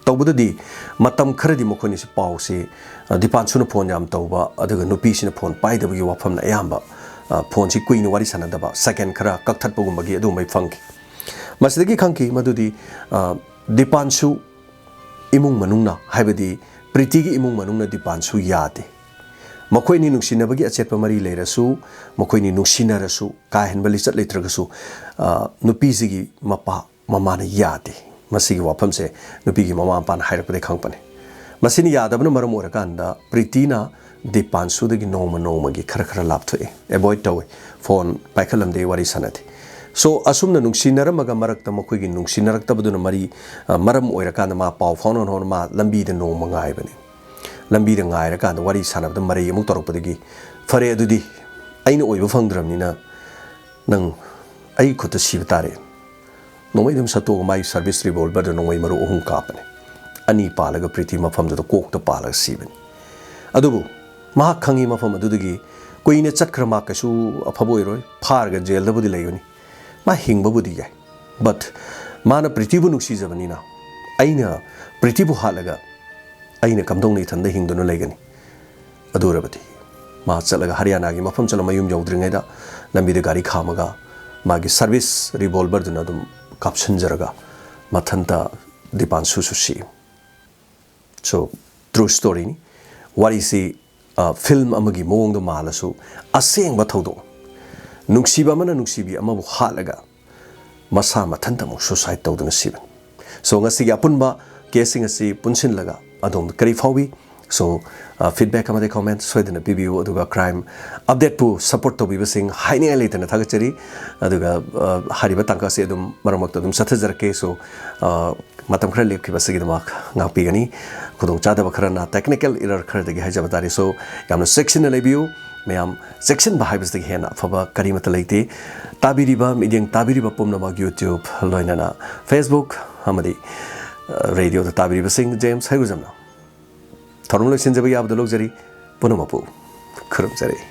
ꯇꯧꯕꯗꯗꯤ ꯃꯇꯝ ꯈꯔꯗꯤ ꯃꯈꯣꯏꯅꯤꯁꯤ ꯄꯥꯎꯁꯤ, ꯑ, ꯗꯤꯄꯥꯟꯁꯨꯅ ꯐꯣꯟ ꯌꯥꯝ ꯇꯧꯕ, ꯑꯗꯨꯒ ꯅꯨꯄꯤꯁꯤꯅ ꯐꯣꯟ ꯄꯥꯏꯗꯕꯒꯤ ꯋꯥꯐꯝꯅ ꯑꯌꯥꯝꯕ, ꯑ, ꯐꯣꯟꯁꯤ ꯀꯨꯏꯅ ꯋꯥꯔꯤ ꯁꯥꯟꯅꯗꯕ, second ꯈꯔ ꯀꯛꯊꯠꯄꯒꯨꯝꯕꯒꯤ ꯑꯗꯨꯒꯨꯝꯕꯩ ꯐꯪꯈꯤ꯫ ꯃꯁꯤꯗꯒꯤ ꯈꯪꯈꯤ ꯃꯗꯨꯗꯤ, ꯑ, ꯗꯤꯄꯥꯟꯁꯨ ꯏꯃꯨꯡ ꯃꯅꯨꯡꯅ, ꯍꯥꯏꯕꯗꯤ ꯄ꯭ꯔꯤꯇꯤꯒꯤ ꯏꯃꯨꯡ ꯃꯅꯨꯡꯅ ꯗꯤꯄꯥꯟꯁꯨ ꯌꯥꯗꯦ꯫ ꯃꯈꯣꯏꯅꯤ ꯅꯨꯡꯁꯤꯅꯕꯒꯤ ꯑꯆꯦꯠꯄ ꯃꯔꯤ ꯂꯩꯔꯁꯨ, ꯃꯈꯣꯏꯅꯤ ꯅꯨꯡꯁꯤꯅꯔꯁꯨ, ꯀꯥ ꯍꯦꯟꯕ ꯂꯤꯆꯠ ꯂꯩꯇ꯭ꯔꯒꯁꯨ, ꯑ, ꯅꯨꯄꯤꯁꯤꯒꯤ ꯃꯄꯥ ꯃꯃꯥꯅ ꯌꯥꯗꯦ꯫ ꯃꯁꯤꯒꯤ ꯋꯥꯐꯝꯁꯦ ꯅꯨꯄꯤꯒꯤ ꯃꯃꯥ ꯃꯄꯥꯅ ꯍꯥꯏꯔꯛꯄꯗꯒꯤ ꯈꯪꯉꯛꯄꯅꯦ꯫ ꯃꯁꯤꯅ ꯌꯥꯗꯕꯅ ꯃꯔꯝ ꯑꯣꯏꯔꯀꯥꯟꯗ ꯄ꯭ꯔꯤꯇꯤꯅ ꯗꯤꯄꯥꯟꯁꯨꯗꯒꯤ ꯅꯣꯡꯃ ꯅꯣꯡꯃꯒꯤ ꯈꯔ ꯈꯔ ꯂꯥꯞꯊꯣꯛꯑꯦ, ꯑꯦꯚꯣꯏꯗ ꯇꯧꯋꯦ꯫ ꯐꯣꯟ ꯄꯥꯏꯈꯠꯂꯝꯗꯦ, ꯋꯥꯔꯤ ꯁꯥꯟꯅꯗꯦ꯫ ꯁꯣ, ꯑꯁꯨꯝꯅ ꯅꯨꯡꯁꯤꯅꯔꯝꯃꯒ ꯃꯔꯛꯇ ꯃꯈꯣꯏꯒꯤ ꯅꯨꯡꯁꯤꯅꯔꯛꯇꯕꯗꯨꯅ ꯃꯔꯤ, ꯑ, ꯃꯔꯝ ꯑꯣꯏꯔꯀꯥꯟꯗ ꯃꯥ ꯄꯥꯎ ꯐꯥꯎꯅꯅ ꯍꯣꯠꯅ ꯃꯥ ꯂꯝꯕꯤꯗ ꯅꯣꯡꯃ ꯉꯥꯏꯕꯅꯦ꯫ ꯂꯝꯕꯤꯗ ꯉꯥꯏꯔꯀꯥꯟꯗ ꯋꯥꯔꯤ ꯁꯥꯟꯅꯕꯗ ꯃꯔꯩ ꯑꯃꯨꯛ ꯇꯧꯔꯛꯄꯗꯒꯤ, "ꯐꯔꯦ, ꯑꯗꯨꯗꯤ ꯑꯩꯅ ꯑꯣꯏꯕ ꯐꯪꯗ꯭ꯔꯕꯅꯤꯅ ꯅꯪ ꯑꯩꯒꯤ ꯈꯨꯠꯇ ꯁꯤꯕ ꯇꯥꯔꯦ꯫ ꯅꯣꯡꯃꯩ ꯑꯗꯨꯝ ꯁꯠꯇꯣꯛꯑꯒ ꯃꯥꯒꯤ ꯁꯔꯚꯤꯁ ꯔꯤꯚꯣꯜꯚꯔꯗ ꯅꯣꯡꯃꯩ ꯃꯔꯨ ꯑꯍꯨꯝ ꯀꯥꯞꯄꯅꯤ꯫ ꯑꯅꯤ ꯄꯥꯜꯂꯒ ꯄ꯭ꯔꯤꯇꯤ ꯃꯐꯝꯗꯨꯗ ꯀꯣꯛꯇ ꯄꯥꯜꯂꯒ ꯁꯤꯕꯅꯤ꯫ ꯑꯗꯨꯕꯨ ꯃꯍꯥꯛ ꯈꯪꯉꯤ ꯃꯐꯝ ꯑꯗꯨꯗꯒꯤ ꯀꯨꯏꯅ ꯆꯠꯈ꯭ꯔ ꯃꯥ ꯀꯩꯁꯨ ꯑꯐꯕ ꯑꯣꯏꯔꯣꯏ, ꯐꯥꯔꯒ ꯖꯦꯜꯗꯕꯨꯗꯤ ꯂꯩꯒꯅꯤ꯫ ꯃꯥ ꯍꯤꯡꯕꯕꯨꯗꯤ ꯌꯥꯏ, ꯕꯠ ꯃꯥꯅ ꯄ꯭ꯔꯤꯇꯤꯕꯨ ꯅꯨꯡꯁꯤꯖꯕꯅꯤꯅ ꯑꯩꯅ ꯄ꯭ꯔꯤꯇꯤꯕꯨ ꯍꯥꯠꯂꯒ ꯑꯩꯅ ꯀꯝꯗꯧꯅ ꯏꯊꯟꯗ ꯍꯤꯡꯗꯨꯅ ꯂꯩꯒꯅꯤ?" ꯑꯗꯨ ꯑꯣꯏꯔꯕꯗꯤ ꯃꯥ ꯆꯠꯂꯒ ꯍꯔꯤꯌꯥꯅꯥꯒꯤ ꯃꯐꯝ ꯆꯠꯂ ꯃꯌꯨꯝ ꯌꯧꯗ꯭ꯔꯤꯉꯩꯗ ꯂꯝꯕꯤꯗ ꯒꯥꯔꯤ ꯈꯥꯝꯃꯒ ꯃꯥꯒꯤ ꯁꯔꯚꯤꯁ ꯔꯤꯚꯣꯜꯚꯔꯗꯨꯅ ꯑꯗꯨꯝ ꯀꯥꯞꯁꯤꯟꯖꯔꯒ ꯃꯊꯟꯇ ꯗꯤꯄꯥꯟꯁꯨꯁꯨ ꯁꯤ꯫ ꯁꯣ, ꯇ꯭ꯔꯨ ꯁ꯭ꯇꯣꯔꯤꯅꯤ꯫ ꯋꯥꯔꯤꯁꯤ, ꯑ, ꯐꯤꯜꯝ ꯑꯃꯒꯤ ꯃꯑꯣꯡꯗ ꯃꯥꯜꯂꯁꯨ ꯑꯁꯦꯡꯕ ꯊꯧꯗꯣꯛ꯫ ꯅꯨꯡꯁꯤꯕ ꯑꯃꯅ ꯅꯨꯡꯁꯤꯕꯤ ꯑꯃꯕꯨ ꯍꯥꯠꯂꯒ ꯃꯁꯥ ꯃꯊꯟꯇ ꯑꯃꯨꯛ ꯁꯨꯁꯥꯏꯠ ꯇꯧꯗꯨꯅ ꯁꯤꯕꯅꯤ꯫ ꯁꯣ, ꯉꯁꯤꯒꯤ ꯑꯄꯨꯟꯕ ꯀꯦꯁꯁꯤꯡ ꯑꯁꯤ ꯄꯨꯟꯁꯤꯜꯂꯒ ꯑꯗꯣꯝꯗ ꯀꯔꯤ ꯐꯥꯎꯏ? ꯁꯣ, ꯑ, ꯐꯤꯗꯕꯦꯛ ꯑꯃꯗꯤ ꯀꯣꯃꯦꯟꯠ ꯁꯣꯏꯗꯅ ꯄꯤꯕꯤꯌꯨ꯫ ꯑꯗꯨꯒ ꯀ꯭ꯔꯥꯏꯝ ꯑꯞꯗꯦꯠꯄꯨ ꯁꯄꯣꯔꯠ ꯇꯧꯕꯤꯕꯁꯤꯡ ꯍꯥꯏꯅꯤꯡꯉꯥꯏ ꯂꯩꯇꯅ ꯊꯥꯒꯠꯆꯔꯤ꯫ ꯑꯗꯨꯒ, ꯑ, ꯍꯥꯏꯔꯤꯕ ꯇꯥꯡꯀꯛ ꯑꯁꯤ ꯑꯗꯨꯝ ꯃꯔꯛ ꯃꯔꯛꯇ ꯑꯗꯨꯝ ꯆꯠꯊꯖꯔꯛꯀꯦ꯫ ꯁꯣ, ꯑ, ꯃꯇꯝ ꯈꯔ ꯂꯦꯞꯈꯤꯕꯁꯤꯒꯤꯗꯃꯛ ꯉꯥꯛꯄꯤꯒꯅꯤ꯫ ꯈꯨꯗꯣꯡꯆꯥꯗꯕ ꯈꯔꯅ ꯇꯦꯛꯅꯤꯀꯦꯜ ꯏꯔꯔ ꯈꯔꯗꯒꯤ ꯍꯥꯏꯖꯕ ꯇꯥꯔꯦ꯫ ꯁꯣ, ꯌꯥꯝꯅ ꯆꯦꯛꯁꯤꯟꯅ ꯂꯩꯕꯤꯌꯨ꯫ ꯃꯌꯥꯝ ꯆꯦꯛꯁꯤꯟꯕ ꯍꯥꯏꯕꯁꯤꯗꯒꯤ ꯍꯦꯟꯅ ꯑꯐꯕ ꯀꯔꯤꯃꯠꯇ ꯂꯩꯇꯦ꯫ ꯇꯥꯕꯤꯔꯤꯕ, ꯃꯤꯠꯌꯦꯡ ꯇꯥꯕꯤꯔꯤꯕ ꯄꯨꯝꯅꯃꯛ, YouTube, ꯂꯣꯏꯅꯅ Facebook ꯑꯃꯗꯤ, ꯑ, ꯔꯦꯗꯤꯑꯣꯗ ꯇꯥꯕꯤꯔꯤꯕꯁꯤꯡ, ꯖꯦꯝꯁ ꯍꯩꯔꯨꯖꯝꯅ ꯊꯧꯔꯝ ꯂꯣꯏꯁꯤꯟꯖꯕ ꯌꯥꯕꯗ ꯂꯧꯖꯔꯤ꯫ ꯄꯨꯝꯅꯃꯛꯄꯨ ꯈꯨꯔꯨꯝꯖꯔꯤ꯫